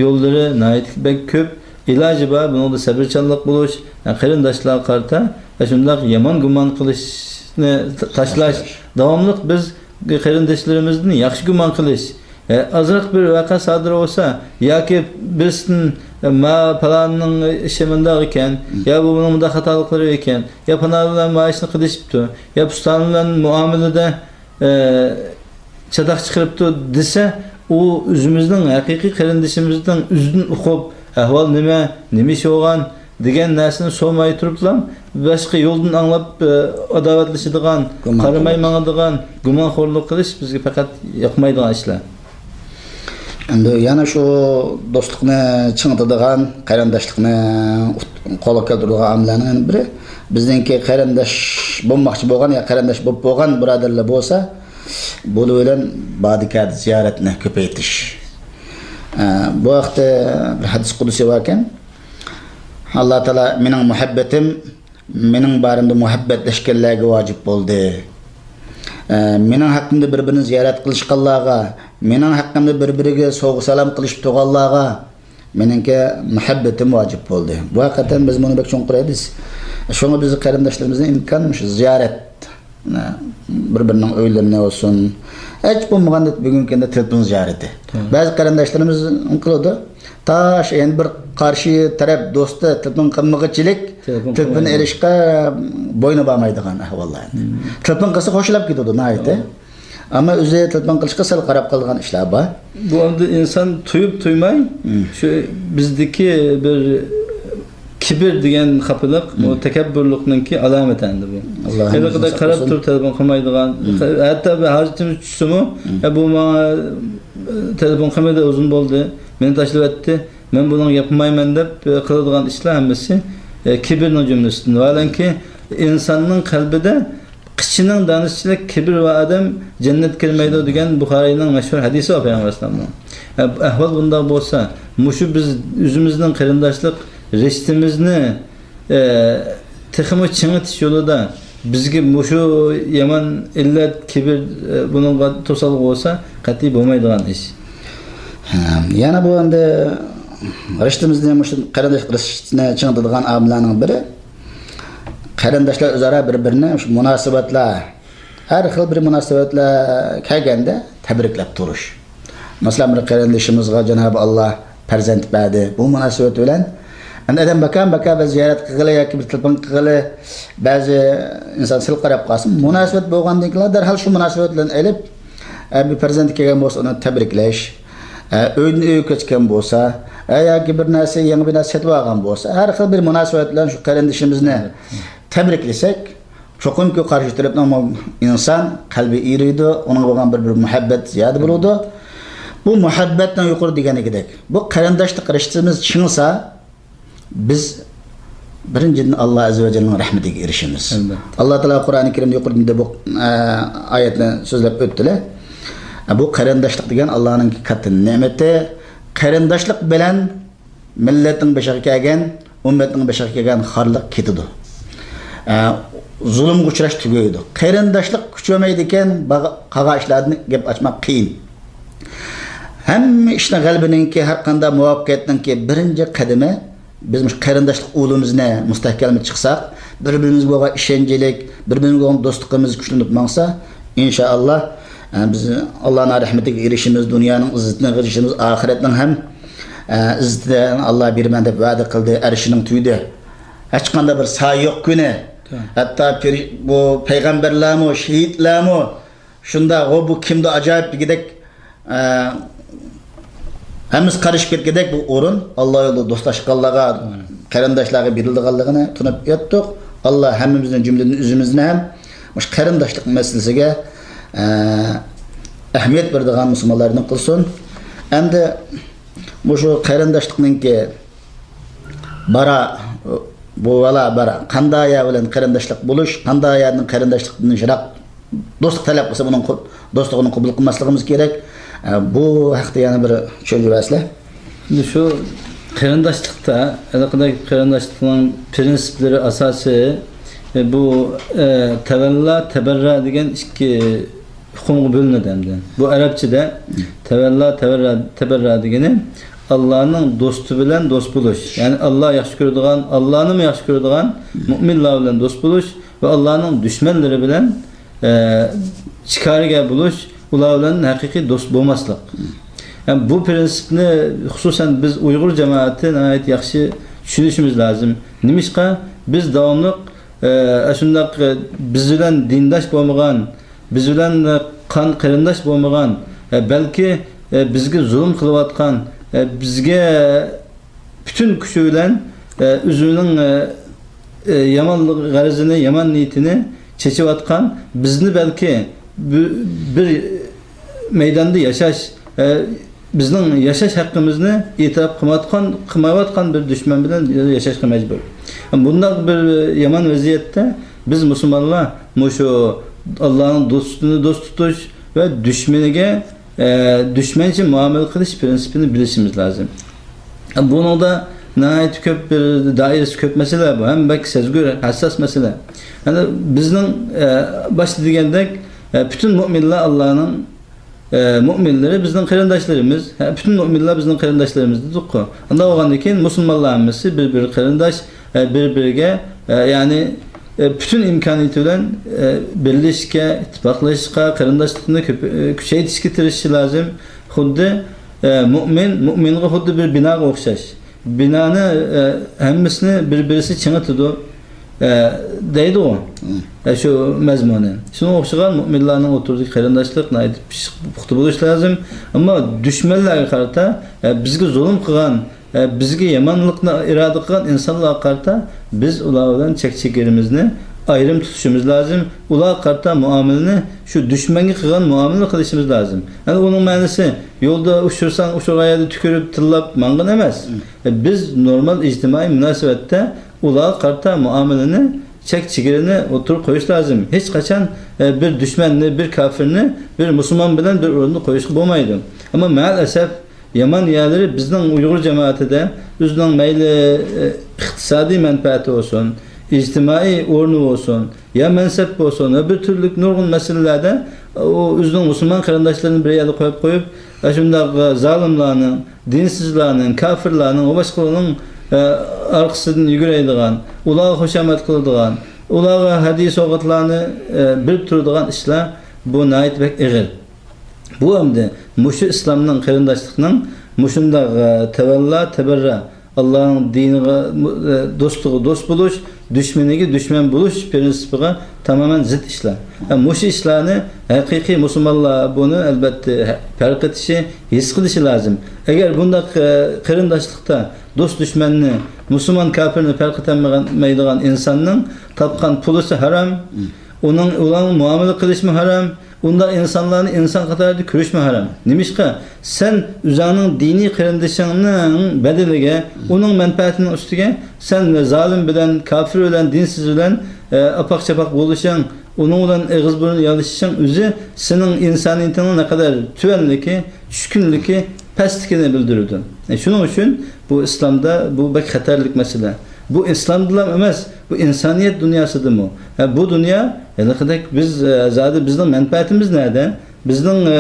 يوللىرى ناھايىتى بەك كۆپ. ئىلاجى بار، بۇنىڭدا سەۋرچانلىق بولۇش، ئە، قېرىنداشلارغا قارىتا، ئە، شۇنداق يامان گۇمان قىلىشنى تا-، تاشلاش، تاشلاش. داۋاملىق بىز قېرىنداشلىرىمىزدىن ياخشى گۇمان قىلىش. ئە، ئازراق بىر ۋەقە سادىر بولسا، ياكى بىرسىدىن، ئە، ما پالاننىڭ ئىشى مۇنداق ئىكەن، يا بۇ بۇنىڭ مۇنداق خاتالىقلىرى ئىكەن، يا پالان بىلەن ما ئىشنى قىلىشىپتۇ، يا پۇستان بىلەن مۇئامىلىدە، ئە، چاتاق چىقىرىپتۇ دېسە، ئۇ ئۆزىمىزنىڭ ھەقىقىي قېرىندىشىمىزنىڭ ئۆزىدىن ئۇقۇپ، ئەھۋال نېمە، نېمە ئىش بولغان، دېگەن نەرسىنى سورىماي تۇرۇپلا، باشقا يولدىن ئاڭلاپ، ئە، ئاداۋەتلىشىدىغان، گۇمان قارىماي قىلىدۇ. ماڭىدىغان، گۇمانخورلۇق قىلىش بىزگە پەقەت ياقمايدىغان ئىشلار. ئەمدى يەنە شۇ دوستلۇقنى چىڭىتىدىغان، قېرىنداشلىقنى ئۇت-، قولغا كەلتۈرىدىغان ئامىللارنىڭ يەنە بىرى، بىزنىڭكى قېرىنداش بولماقچى بولغان يا قېرىنداش بولۇپ بولغان بۇرادەرلەر بولسا، بۇ بىلەن بادىكەدە زىيارەتنى كۆپەيتىش. ئە، بۇ ھەقتە بىر ھەدىس قۇدسى باركەن. ئاللا تائالا، مېنىڭ مۇھەببىتىم مېنىڭ بارىمدا مۇھەببەتلەشكەنلەرگە ۋاجىپ بولدى. ئە، مېنىڭ ھەققىمدە بىر-بىرىنى زىيارەت قىلىشقانلارغا، مېنىڭ ھەققىمدە بىر-بىرىگە سوۋغا-سالام قىلىشىپ تۇرغانلارغا مېنىڭكى مۇھەببىتىم ۋاجىپ بولدى. بۇ ھەقىقەتەن بىز بۇنى بەك چوڭقۇر ھەدىس. شۇڭا بىز قېرىنداشلىرىمىزنى ئىمكان مۇشۇ زىيارەت، بىر-بىرىنىڭ ئۆيلىرىنى بولسۇن، ھېچ بولمىغاندا بۈگۈنكى كۈندە تېلېفون زىيارىتى. بەزى قېرىنداشلىرىمىز قىلىدۇ. تا شۇ يەنە بىر قارشى تەرەپ دوستى تېلېفون قىلمىغۇچىلىك، تېلېفون تېلېفون قىلمايدۇ. ئېلىشقا بوينى بارمايدىغان ئەھۋاللار. تېلېفون قىلسا خوشلاپ كېتىدۇ ناھايىتى. ئەمما ئۆزى تېلېفون قىلىشقا سەل قاراپ قالىدىغان ئىشلار بار. بۇ ئەمدى ئىنسان تۇيۇپ تۇيماي، شۇ بىزدىكى بىر كىبىر دېگەن خاپىلىق، بۇ تەكەببۇرلۇقنىڭكى ئالامىتى ئەمدى بۇ. ھېلىقىدەك قاراپ تۇرۇپ تېلېفون قىلمايدىغان، ھەتتا بىر ھاجىتىمىز چۈشسىمۇ، «يا، بۇ ماڭا تېلېفون قىلمىدى، ئۇزۇن بولدى، مېنى تاشلىۋەتتى، مەن بۇنىڭغا گەپ قىلمايمەن» دەپ قىلىدىغان ئىشلار ھەممىسى، ئە، كىبىرنىڭ جۈملىسىدىن. ۋاھالەنكى، ئىنساننىڭ قەلبىدە قىچىنىڭ دانىشىچىلىك، كىبىر بار ئادەم جەننەتكە كىرمەيدۇ دېگەن بۇخارىينىڭ مەشھۇر ھەدىسى بار پەيغەمبەر ئەلەيھىسسالامنىڭ. ئە، ئەھۋال بۇنداق بولسا، مۇشۇ بىز ئۆزىمىزنىڭ قېرىنداشلىق رىشتىمىزنى، ئە، تېخىمۇ چىڭىتىش يولىدا بىزگە مۇشۇ يامان ئىللەت، كىبىر، ئە، بۇنىڭغا توسالغۇ بولسا، قەتئىي بولمايدىغان ئىش. ھە، يەنە بۇ ئەمدى رىشتىمىزنى، مۇشۇ قېرىنداشلىق رىشتىسىنى چىڭىتىدىغان ئامىللارنىڭ بىرى، قېرىنداشلار ئۆزئارا بىر-بىرىنى مۇشۇ مۇناسىۋەتلەر، ھەر خىل بىر مۇناسىۋەتلەر كەلگەندە تەبرىكلەپ تۇرۇش. مەسىلەن، بىر قېرىندىشىمىزغا جانابى ئاللا پەرزەنت بەردى. بۇ مۇناسىۋەت بىلەن ئەمدى ئادەم بەكەم-بەكەم بىر زىيارەت قىلغىلى ياكى بىر تېلېفون قىلغىلى، بەزى ئىنسان سەل قاراپ قالسا، مۇناسىۋەت بولغاندىن كېيىن دەرھال شۇ مۇناسىۋەت بىلەن ئېلىپ، ئە، بىر پەرزەنت كەلگەن بولسا، ئۇنى تەبرىكلەش، ئە، ئۆيدىن ئۆيگە كۆچكەن بولسا، ئە، ياكى بىر نەرسە، يېڭى بىر نەرسە سېتىۋالغان بولسا، ھەر خىل بىر مۇناسىۋەت بىلەن شۇ قېرىندىشىمىزنى تەبرىكلىسەك، چوقۇمكى قارشى تەرەپنىڭ ئىنسان قەلبى ئېرىيدۇ، ئۇنىڭغا بولغان بىر، بىر مۇھەببەت زىيادە بولىدۇ. بۇ مۇھەببەتنىڭ يۇقىرىدا دېگىنىدەك، بۇ قېرىنداشلىق رىشتىمىز چىڭسا، بىز بىرىنچىدىن، ئاللا ئەززە ۋە جەللىنىڭ رەھمىتىگە ئېرىشىمىز. ئەلۋەتتە. ئاللا تائالا قۇرئانى كەرىمدە يۇقىرىدا بۇ، ئە، ئايەتنى سۆزلەپ ئۆتتىلە. بۇ قېرىنداشلىق دېگەن ئاللانىڭ كاتتا نېمىتى. قېرىنداشلىق بىلەن مىللەتنىڭ بېشىغا كەلگەن، ئۈممەتنىڭ بېشىغا كەلگەن خارلىق كېتىدۇ. ئە، زۇلۇمغا ئۇچراش تۈگەيدۇ. قېرىنداشلىق كۈچىمەيدىكەن، باغ-، قالغان ئىشلاردىن گەپ ئاچماق قىيىن. ھەممە ئىشنىڭ، غەلىبىنىڭكى، ھەر قانداق مۇۋەپپەقىيەتنىڭكى بىرىنچى قەدىمى، بىز مۇشۇ قېرىنداشلىق ئۇلىمىزنى مۇستەھكەملەپ چىقساق، بىر-بىرىمىزگە بولغان ئىشەنچلىك، بىر-بىرىمىزگە بولغان دوستلۇقىمىز كۈچلىنىپ ماڭسا، ئىنشائاللا، ئە، بىز ئاللانىڭ رەھمىتىگە ئېرىشىمىز، دۇنيانىڭ ئىززىتىگە ئېرىشىمىز، ئاخىرەتنىڭ ھەم، ئە، ئىززىتىنى ئاللا بېرىمەن دەپ ۋەدە قىلدى، ئەرشىنىڭ تۈۋىدە. ھېچقانداق بىر سايە يوق كۈنى. ھەتتا پىر-، بۇ پەيغەمبەرلەرمۇ، شېھىتلەرمۇ، شۇنداق، ھو، بۇ كىمدۇ ئاجايىپ دېگۈدەك، ئە، ھەممىسى قارىشىپ كەتكۈدەك بۇ ئورۇن، ئاللا يولىدا دوستلاشقانلارغا، قېرىنداشلارغا بېرىلىدىغانلىقىنى تونۇپ يەتتۇق. ئاللا ھەممىمىزنى، جۈملىدىن ئۆزىمىزنى ھەم مۇشۇ قېرىنداشلىق مەسىلىسىگە، ئە، ئەھمىيەت بېرىدىغان مۇسۇلمانلاردىن قىلسۇن. ئەمدى مۇشۇ قېرىنداشلىقنىڭكى بارا، بۇ ۋالا بارا، قاندايا بىلەن قېرىنداشلىق بولۇش، قاندايانىڭ قېرىنداشلىقتىن يىراق دوستلۇق تەلەپ قىلسا، بۇنىڭ قو-، دوستلۇقىنى قوبۇل قىلماسلىقىمىز كېرەك. ئە، بۇ ھەقتە يەنە بىر چۈشەنچە بەرسىلە. ئەمدى شۇ قېرىنداشلىقتا، ھېلىقىدەك قېرىنداشلىقنىڭ پىرىنسىپلىرى، ئاساسى، ئە، بۇ، ئە، تەۋەللا، تەبەررا دېگەن ئىككى ئۇقۇمغا بۆلۈنىدۇ ئەمدى. بۇ ئەرەبچىدە تەۋەللا، تەۋەررا، تەبەررا دېگىنى ئاللانىڭ دوستى بىلەن دوست بولۇش. يەنى ئاللا ياخشى كۆرىدىغان، ئاللانىمۇ ياخشى كۆرىدىغان مۇئمىنلار بىلەن دوست بولۇش ۋە ئاللانىڭ دۈشمەنلىرى بىلەن ئە، چىكارگە بولۇش، ئۇلار بىلەن ھەقىقىي دوست بولماسلىق. ھەم بۇ پىرىنسىپنى خۇسۇسەن بىز ئۇيغۇر جامائىتى ناھايىتى ياخشى چۈشىنىشىمىز لازىم. نېمىشقا؟ بىز داۋاملىق، ئە، ئاشۇنداق، ئە، بىز بىلەن دىنداش بولمىغان، بىز بىلەن، ئە، قان قېرىنداش بولمىغان، ئە، بەلكى، ئە، بىزگە زۇلۇم قىلىۋاتقان، ئە، بىزگە پۈتۈن كۈچى بىلەن، ئە، ئۆزىنىڭ، ئە، ئە، يامان غەرىزىنى، يامان نىيىتىنى چېچىۋاتقان، بىزنى بەلكى بۇ، بىر مەيداندا ياشاش، ئە، بىزنىڭ ياشاش ھەققىمىزنى ئېتىراپ قىلمايۋاتقان، قىلمايۋاتقان بىر دۈشمەن بىلەن ياشاشقا مەجبۇر. بۇنداق بىر يامان ۋەزىيەتتە بىز مۇسۇلمانلار مۇشۇ ئاللانىڭ دوستىنى دوست تۇتۇش ۋە دۈشمىنىگە ئە، دۈشمەنچە مۇئامىلە قىلىش پىرىنسىپىنى بىلىشىمىز لازىم. بۇنىڭدا ناھايىتى كۆپ، بىر دائىرىسى كۆپ مەسىلە بۇ. ھەم بەك سەزگۈر، ھەسساس مەسىلە. يەنى بىزنىڭ، ئە، باشتا دېگەندەك، ئە، پۈتۈن مۆمىنلەر ئاللانىڭ، ئە، مۆمىنلىرى بىزنىڭ قېرىنداشلىرىمىز. ھە، پۈتۈن مۆمىنلەر بىزنىڭ قېرىنداشلىرىمىز دېدۇققۇ. ئۇنداق بولغاندىن كېيىن مۇسۇلمانلار ھەممىسى بىر-بىرى قېرىنداش، ئە، بىر-بىرىگە، ئە، يەنى، ئە، پۈتۈن ئىمكانىيىتى بىلەن، ئە، بىرلىشىشكە، ئىتتىپاقلىشىشقا، قېرىنداشلىقنى كۆپ-، ئە، كۈچەيتىشكە تىرىشىشى لازىم. خۇددى، ئە، مۆمىن مۆمىنغا خۇددى بىر بىناغا ئوخشاش. بىنانى، ئە، ھەممىسىنى بىر-بىرسى چىڭىتىدۇ، ئە، دەيدىغۇ. مم. ئە، شۇ مەزمۇنى. شۇنىڭغا ئوخشىغان مۆمىنلارنىڭ ئوتتۇرىسىدىكى قېرىنداشلىق ناھايىتى پىششىق، پۇختا بولۇشى لازىم. ئەمما دۈشمەنلەرگە قارىتا، ئە، بىزگە زۇلۇم قىلغان، ئە، بىزگە يامانلىقنى ئىرادە قىلغان ئىنسانلارغا قارىتا بىز ئۇلار بىلەن چەك-چېگرىمىزنى ئايرىم تۇتۇشىمىز لازىم. ئۇلارغا قارىتا مۇئامىلىنى شۇ دۈشمەنگە قىلغان مۇئامىلە قىلىشىمىز لازىم. يەنى ئۇنىڭ مەنىسى، يولدا ئۇچرىساڭ، ئۇچرىغان يەردە تۈكۈرۈپ، تىللاپ ماڭغىن ئەمەس. مم. ئە، بىز نورمال ئىجتىمائىي مۇناسىۋەتتە ئۇلارغا قارىتا مۇئامىلىنى، چەك-چېگرىنى ئوتتۇرىغا قويۇش لازىم. ھېچقاچان، ئە، بىر دۈشمەننى، بىر كاپىرنى بىر مۇسۇلمان بىلەن بىر ئورۇندا قويۇشقا بولمايدۇ. ئەمما مەئەلئەسەف، يامان يەرلىرى بىزنىڭ ئۇيغۇر جامائىتىدە ئۆزىنىڭ مەيلى، ئە، ئىقتىسادىي مەنپەئەتى بولسۇن، ئىجتىمائىي ئورنى بولسۇن، يا مەنسەپ بولسۇن، ۋە بىر تۈرلۈك نۇرغۇن مەسىلىلەردە ئۇ ئۆزىنىڭ مۇسۇلمان قېرىنداشلىرىنى بىر يەردە قويۇپ قويۇپ، ئاشۇنداق زالىملارنىڭ، دىنسىزلارنىڭ، كاپىرلارنىڭ ۋە باشقىلارنىڭ، ئە، ئارقىسىدىن يۈگۈرەيدىغان، ئۇلارغا خۇشامەت قىلىدىغان، ئۇلارغا ھەدىيە سوۋغاتلارنى، ئە، بېرىپ تۇرىدىغان ئىشلار، بۇ ناھايىتى بەك ئېغىر. بۇ ئەمدى مۇشۇ ئىسلامنىڭ، قېرىنداشلىقنىڭ مۇشۇنداق، ئە، تەۋەللا، تەبەررا، ئاللانىڭ دىنىغا، ئە، دوستىغا دوست بولۇش، دۈشمىنىگە دۈشمەن بولۇش پىرىنسىپىغا تامامەن زىت ئىشلار. ئە، مۇشۇ ئىشلارنى ھەقىقىي مۇسۇلمانلار بۇنى، ئەلبەتتە، ھە-، پەرق ئېتىشى، ھېس قىلىشى لازىم. ئەگەر بۇنداق، ئە، قېرىنداشلىقتا دوست-دۈشمەننى، مۇسۇلمان-كاپىرنى پەرق ئېتەلمەيدىغان ئىنساننىڭ تاپقان پۇلىسى ھارام، ئۇنىڭ، ئۇلارنىڭ مۇئامىلە قىلىشمۇ ھارام. ئۇنداق ئىنسانلارنى ئىنسان قاتارىدا كۆرۈشمۇ ھارام. نېمىشقا؟ سەن ئۆزۈڭنىڭ دىنىي قېرىندىشىڭنىڭ بەدىلىگە، ئۇنىڭ مەنپەئەتىنىڭ ئۈستىگە سەن زالىم بىلەن، كاپىر بىلەن، دىنسىز بىلەن، ئە، ئاپاق-چاپاق بولۇشۇڭ، ئۇنىڭ بىلەن ئېغىز-بۇرۇن يالىشىشىڭ ئۆزى سېنىڭ ئىنسانىيىتىڭنىڭ نەقەدەر تۆۋەنلىكى، چۈشكۈنلۈكى، پەسلىكىنى بىلدۈرىدۇ. ئە، شۇنىڭ ئۈچۈن بۇ ئىسلامدا بۇ بەك خەتەرلىك مەسىلە. بۇ ئىسلامدىلا ئەمەس، بۇ ئىنسانىيەت دۇنياسىدىمۇ. ئە، بۇ دۇنيا، ھېلىقىدەك بىز، ئە، زادى بىزنىڭ مەنپەئەتىمىز نەدە؟ بىزنىڭ، ئە،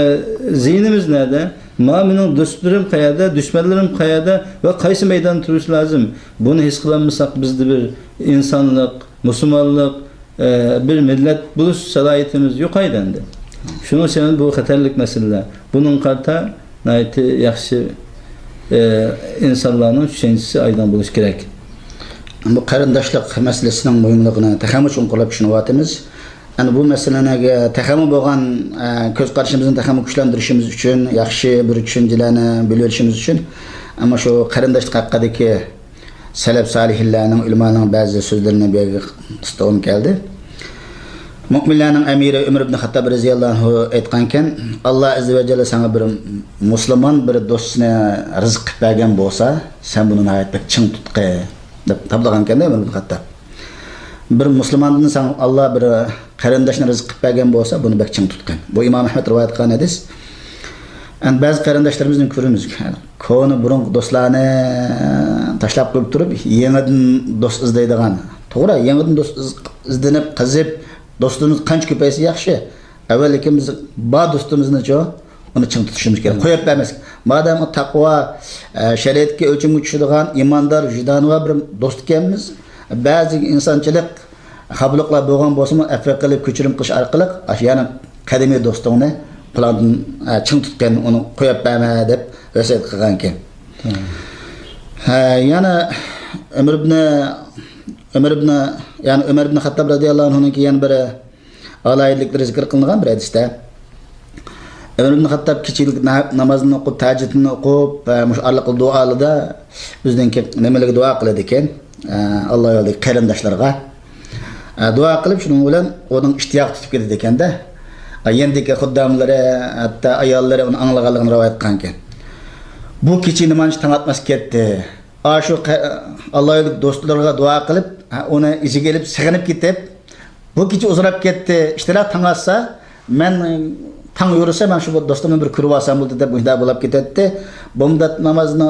زىيىنىمىز نەدە؟ ما مېنىڭ دوستلىرىم قەيەردە، دۈشمەنلىرىم قەيەردە ۋە قايسى مەيداندا تۇرۇش لازىم؟ بۇنى ھېس قىلالمىساق، بىزدە بىر ئىنسانلىق، مۇسۇلمانلىق، ئە، بىر مىللەت بولۇش سالاھىيىتىمىز يوقايدۇ ئەمدى. شۇنىڭ ئۈچۈن بۇ خەتەرلىك مەسىلىلەر. بۇنىڭغا قارىتا ناھايىتى ياخشى، ئە، ئىنسانلارنىڭ چۈشەنچىسى ئايدىڭ بولۇشى كېرەك. بۇ قېرىنداشلىق مەسىلىسىنىڭ مۇھىملىقىنى تېخىمۇ چوڭقۇرلاپ چۈشىنىۋاتىمىز. ئەنە بۇ مەسىلىنىڭ تېخىمۇ بولغان، ئە، كۆز قارىشىمىزنى تېخىمۇ كۈچلەندۈرۈشىمىز ئۈچۈن، ياخشى بىر چۈشەنچىلەرنى بۆلۈۋېلىشىمىز ئۈچۈن، ئەمما شۇ قېرىنداشلىق ھەققىدىكى سەلەپ سالىھىنلارنىڭ، ئۆلىمانىڭ بەزى سۆزلىرىنى بۇ يەرگە تۇتقۇم كەلدى. مۆمىنلەرنىڭ ئەمىرى ئۆمەر ئىبن خەتتاب رەزىياللاھۇ ئەنھۇ ئېيتقانكەن، «ئاللا ئەززە ۋە جەللە ساڭا بىر مۇسۇلمان بىر دوستنى رىزىق قىلىپ بەرگەن بولسا، سەن بۇنى ناھايىتى بەك چىڭ تۇتقىن» دەپ تاپلىغانكەن ئۆمەر ئىبن خەتتاب. بىر مۇسۇلماندىن ساڭا ئاللا بىر قېرىنداشنى رىزىق قىلىپ بەرگەن بولسا، بۇنى بەك چىڭ تۇتقىن. بۇ ئىمام ئەھمەد رىۋايەت قىلغان ھەدىس. ئەمدى بەزى قېرىنداشلىرىمىزنى كۆرىمىز، كونا بۇرۇنقى دوستلارنى تاشلاپ قويۇپ تۇرۇپ، يېڭىدىن دوست ئىزدەيدىغان. توغرا، يېڭىدىن دوست ئىز-، ئىزدىنىپ، قېزىپ، دوستىمىز قانچە كۆپەيسە ياخشى. ئەۋۋەللىكى بىز بار دوستىمىزنىچۇ، ئۇنى چىڭ تۇتۇشىمىز كېرەك. قويۇپ بەرمەسلىك. مادام ئۇ تەقۋا، ئە، شەرىئەتكە ئۆلچەمگە چۈشىدىغان، ئىماندار، ۋىجدانى بار بىر دوست ئىكەنمىز، بەزى ئىنسانچىلىق خاپىلىقلار بولغان بولسىمۇ، ئەپۇ قىلىپ، كەچۈرۈم قىلىش ئارقىلىق، ئاشۇ يەنە قەدىمىي دوستۇڭنى پۇلاندىن، ئە، چىڭ تۇتقىن، ئۇنى قويۇپ بەرمە، دەپ ۋەسىيەت قىلغانىكەن. ھە، يەنە ئۆمەر ئىبنى، ئۆمەر ئىبنى، يەنى ئۆمەر ئىبنى خەتتاب رەزىياللاھۇ ئەنھۇنىڭكى يەنە بىر ئالاھىدىلىكلىرى زىكىر قىلىنغان بىر ھەدىستە، ئۆمەر ئىبن خەتتاب كېچىلىك نا-، نامازىنى ئوقۇپ، تەھەججۇدىنى ئوقۇپ، ئە، مۇشۇ ئارىلىقتا دۇئالىدا ئۆزىنىڭكى نېمىلىرىگە دۇئا قىلىدىكەن، ئە، ئاللا يولىدىكى قېرىنداشلارغا، ئە، دۇئا قىلىپ، شۇنىڭ بىلەن ئۇنىڭ ئىشتىياقى تۇتۇپ كېتىدىكەن-دە. ئە، يېنىدىكى خۇدداملىرى، ھەتتا ئاياللىرى ئۇنى ئاڭلىغانلىقىنى رىۋايەت قىلغانىكەن. بۇ كېچىنى مانچە تاڭ ئاتماس كەتتى. ئاشۇ قە-، ئاللا يولىدىكى دوستلىرىغا دۇئا قىلىپ، ھە، ئۇنى ئېسىگە ئېلىپ، سېغىنىپ كېتىپ، بۇ كېچە ئۇزىراپ كەتتى. ئىشتىراق تاڭ ئاتسا، مەن تاڭ يورۇسا، مەن شۇ دوستۇمنى بىر كۆرۈۋالسام بولدى دەپ مۇشۇنداق بولۇپ كېتەتتى. بۇمدات نامازنى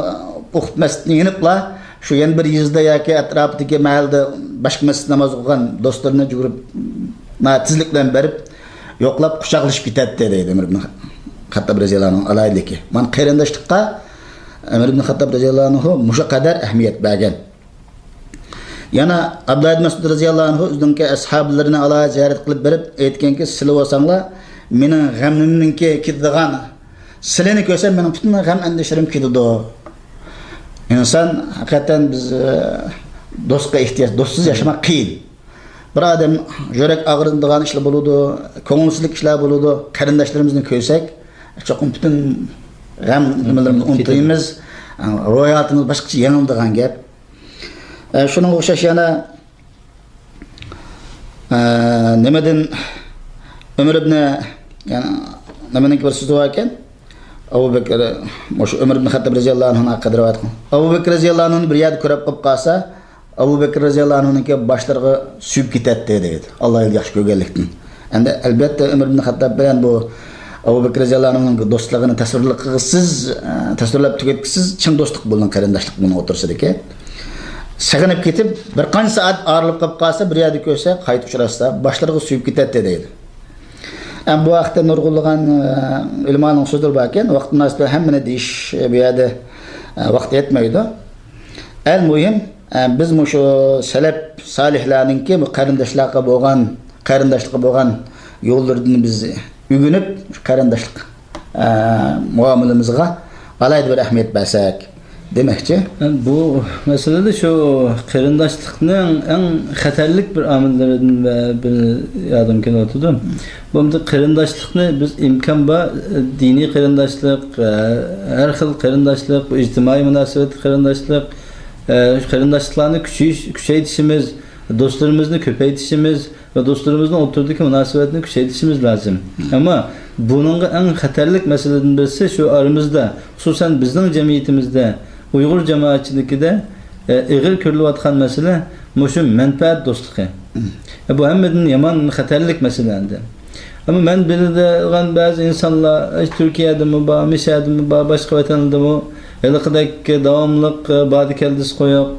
ئوقۇپ مەسچىتنى يېنىپلا، شۇ يەنە بىر يېزىدا ياكى ئەتراپىدىكى مەھەللىدە باشقا مەسچىتتە ناماز ئوقۇغان دوستلىرىنى جۈگۈرۈپ، ناھايىتى تېزلىك بىلەن بېرىپ، يوقلاپ، قۇچاقلىشىپ كېتەتتى دەيدۇ ئۆمەر ئىبن خەتتاب رەزىياللاھۇ ئەنھۇ ئالاھىدىلىكى. مانا قېرىنداشلىققا ئۆمەر ئىبن خەتتاب رەزىياللاھۇ ئەنھۇ مۇشۇ قەدەر ئەھمىيەت بەرگەن. يەنە ئابدۇللا ئىبن مەسئۇد رەزىياللاھۇ ئەنھۇ ئۆزىنىڭكى ئەسھابلىرىنى ئالاھىدە زىيارەت قىلىپ بېرىپ ئېيتكەنكى، سىلى بولساڭلار مېنىڭ غېمىمنىڭكى كېتىدىغان، سىلىنى كۆرسەم مېنىڭ پۈتۈن غەم ئەندىشىلىرىم كېتىدۇ. ئىنسان ھەقىقەتەن بىز، ئە، دوستقا ئېھتىياج، دوستسىز ياشىماق قىيىن. بىر ئادەم يۈرەك ئاغرىتىدىغان ئىشلار بولىدۇ، كۆڭۈلسىزلىك ئىشلار بولىدۇ. قېرىنداشلىرىمىزنى كۆرسەك، چوقۇم پۈتۈن غەم نېمىلىرىمىزنى كېتىدۇ. ئۇنتۇيمىز. روھىياتىمىز باشقىچە يېڭىلىدىغان گەپ. ئە، شۇنىڭغا ئوخشاش يەنە، ئە، نېمىدىن ئۆمەر ئىبنى، يەنى نېمىنىڭكى بىر سۆزى بار ئىكەن، ئەبۇ بەكرى، مۇشۇ ئۆمەر ئىبنى خەتتاب رەزىياللاھۇ ئەنھۇنىڭ ھەققىدە رىۋايەت قىلغان. ئەبۇ بەكرى رەزىياللاھۇ ئەنھۇنى بىر يەردە كۆرۈپ قاپقالسا، ئەبۇ بەكرى رەزىياللاھۇ ئەنھۇنىڭكى باشلىرىغا سۆيۈپ كېتەتتى دەيدۇ. ئاللا يولىدا ياخشى كۆرگەنلىكتىن. ئەمدى ئەلبەتتە ئۆمەر ئىبنى خەتتاب بىلەن بۇ ئەبۇ بەكرى رەزىياللاھۇ ئەنھۇنىڭ دوستلۇقىنى تەسۋىرلىقىسىز، ئە، تەسۋىرلەپ تۈگەتكۈسىز چىڭ دوستلۇق بولغان قېرىنداشلىق بۇنىڭ ئوتتۇرىسىدىكى. سېغىنىپ كېتىپ، بىر قانچە سائەت ئايرىلىپ قېلىپ قالسا، بىر يەردە كۆرسە، قايتا ئۇچراشسا، باشلىرىغا سۆيۈپ كېتەتتى دەيدۇ. ئەمما بۇ ھەقتە نۇرغۇنلىغان، ئە، ئۆلىمانىڭ سۆزلىرى باركەن، ۋاقىت مۇناسىۋىتى بىلەن ھەممىنى دېيىش بۇ يەردە، ئە، ۋاقىت يەتمەيدۇ. ئەل مۇھىم، ئە، بىز مۇشۇ سەلەپ سالىھلارنىڭكى بۇ قېرىنداشلارغا بولغان، قېرىنداشلىققا بولغان يوللىرىدىن بىز ئۆگىنىپ، شۇ قېرىنداشلىق، ئە، مۇئامىلىمىزغا ئالاھىدە بىر ئەھمىيەت بەرسەك دېمەكچى. بۇ مەسىلىدە شۇ قېرىنداشلىقنىڭ ئەڭ خەتەرلىك بىر ئامىللىرىدىن ۋە بىر يادىم كېلىۋاتىدۇ. بۇ قېرىنداشلىقنى بىز ئىمكان بار دىنىي قېرىنداشلىق، ئە، ھەر خىل قېرىنداشلىق، بۇ ئىجتىمائىي مۇناسىۋەتلىك قېرىنداشلىق، ئە، شۇ قېرىنداشلىقلارنى كۈچەيتىش-، كۈچەيتىشىمىز، دوستلىرىمىزنى كۆپەيتىشىمىز، ۋە دوستلىرىمىزنىڭ ئوتتۇرىدىكى مۇناسىۋەتنى كۈچەيتىشىمىز لازىم. ئەمما بۇنىڭغا ئەڭ خەتەرلىك مەسىلىدىن بىرسى شۇ ئارىمىزدا، خۇسۇسەن بىزنىڭ جەمئىيىتىمىزدە، ئۇيغۇر جامائەتچىلىكىدە، ئە، ئېغىر كۆرۈلۈۋاتقان مەسىلە مۇشۇ مەنپەئەت دوستلۇقى. ئە، بۇ ھەممىدىن يامان خەتەرلىك مەسىلە ئەمدى. ئەمما مەن بىلىدىغان بەزى ئىنسانلار، ئە، تۈركىيەدىمۇ بار، مىسىردىمۇ بار، باشقا ۋەتەنلەردىمۇ ھېلىقىدەك داۋاملىق، ئە، بادى كەلدىسى قويۇق،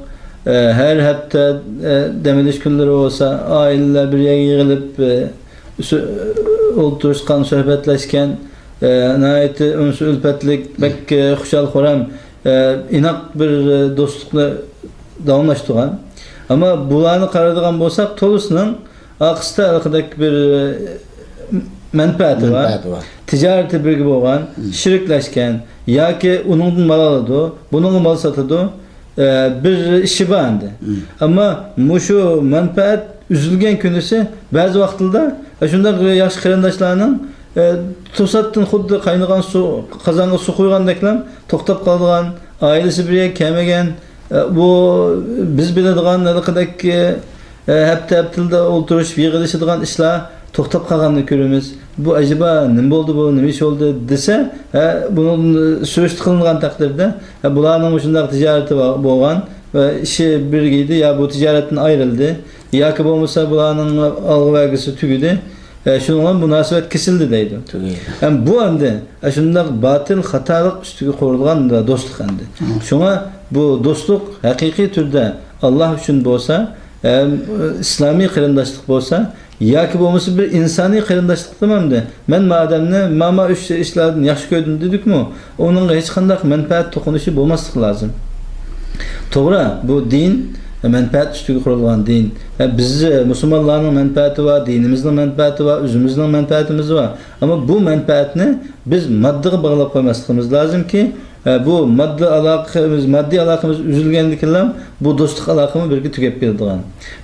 ئە، ھەر ھەپتە، ئە، دەم ئېلىش كۈنلىرى بولسا، ئائىلىلەر بىر يەرگە يىغىلىپ، ئە، سۆ-، ئولتۇرۇشقان، سۆھبەتلەشكەن، ئە، ناھايىتى ئۈنسى ئۈلپەتلىك، بەك، ئە، خۇشال-خۇرام، ئە، ئىناق بىر، ئە، دوستلۇقنى داۋاملاشتۇرغان. ئەمما بۇلارنى قارايدىغان بولساق، تولىسىنىڭ ئارقىسىدا ھېلىقىدەك بىر، ئە، مەنپەئەتى بار. مەنپەئەتى بار. تىجارىتى بىرگە بولغان، مم، شېرىكلەشكەن ياكى ئۇنىڭدىن مال ئالىدۇ، بۇنىڭغا مال ساتىدۇ. ئە، بىر ئىشى بار ئەمدى. مم. ئەمما مۇشۇ مەنپەئەت ئۈزۈلگەن كۈنىسى بەزى ۋاقىتلاردا، ئە، شۇنداق ياخشى قېرىنداشلارنىڭ، ئە، توساتتىن خۇددى قاينىغان سۇ، قازانغا سۇ قۇيغاندەكلا توختاپ قالىدىغان، ئائىلىسى بىر يەرگە كەلمىگەن، ئە، بۇ بىز بىلىدىغان ھېلىقىدەك، ئە، ھەپتە-ھەپتىلىدە ئولتۇرۇشۇپ يىغىلىشىدىغان ئىشلار توختاپ قالغاننى كۆرىمىز. بۇ ئەجەبا نېمە بولدى، بۇ نېمە ئىش بولدى دېسە، ھە، بۇنىڭ سۈرۈشتە قىلىنغان تەقدىردە، ھە، بۇلارنىڭ مۇشۇنداق تىجارىتى بار، بولغان ۋە ئىشى بىرگە ئىدى، يا بۇ تىجارەتتىن ئايرىلدى، ياكى بولمىسا بۇلارنىڭ ئالغا بەرگۈسى تۈگىدى، ئە، شۇنىڭ بىلەن مۇناسىۋەت كېسىلدى دەيدۇ. تۈگەيدۇ. ھەم بۇ ئەمدى، ئە، شۇنداق باتىل خاتالىق ئۈستىگە قۇرۇلغان دوستلۇق ئەمدى. شۇڭا بۇ دوستلۇق ھەقىقىي تۈردە ئاللا ئۈچۈن بولسا، ئە، ئىسلامىي قېرىنداشلىق بولسا، ياكى بولمىسا بىر ئىنسانىي قېرىنداشلىق دېمەمدى. مەن ما ئادەمنى ما، ما ئۈچ ئىشلاردىن ياخشى كۆردۈم دېدۇقمۇ؟ ئۇنىڭغا ھېچقانداق مەنپەئەت توقۇنۇشى بولماسلىقى لازىم. توغرا، بۇ دىن مەنپەئەت ئۈستىگە قۇرۇلغان دىن. ھە، بىز مۇسۇلمانلارنىڭ مەنپەئەتى بار، دىنىمىزنىڭ مەنپەئەتى بار، ئۆزىمىزنىڭ مەنپەئەتىمىز بار. ئەمما بۇ مەنپەئەتنى بىز ماددىغا باغلاپ قويماسلىقىمىز لازىمكى، ھە، بۇ ماددا ئالاقىمىز، ماددىي ئالاقىمىز ئۈزۈلگەندىكىنلا بۇ دوستلۇق ئالاقىمۇ بىرگە تۈگەپ كېتىدىغان.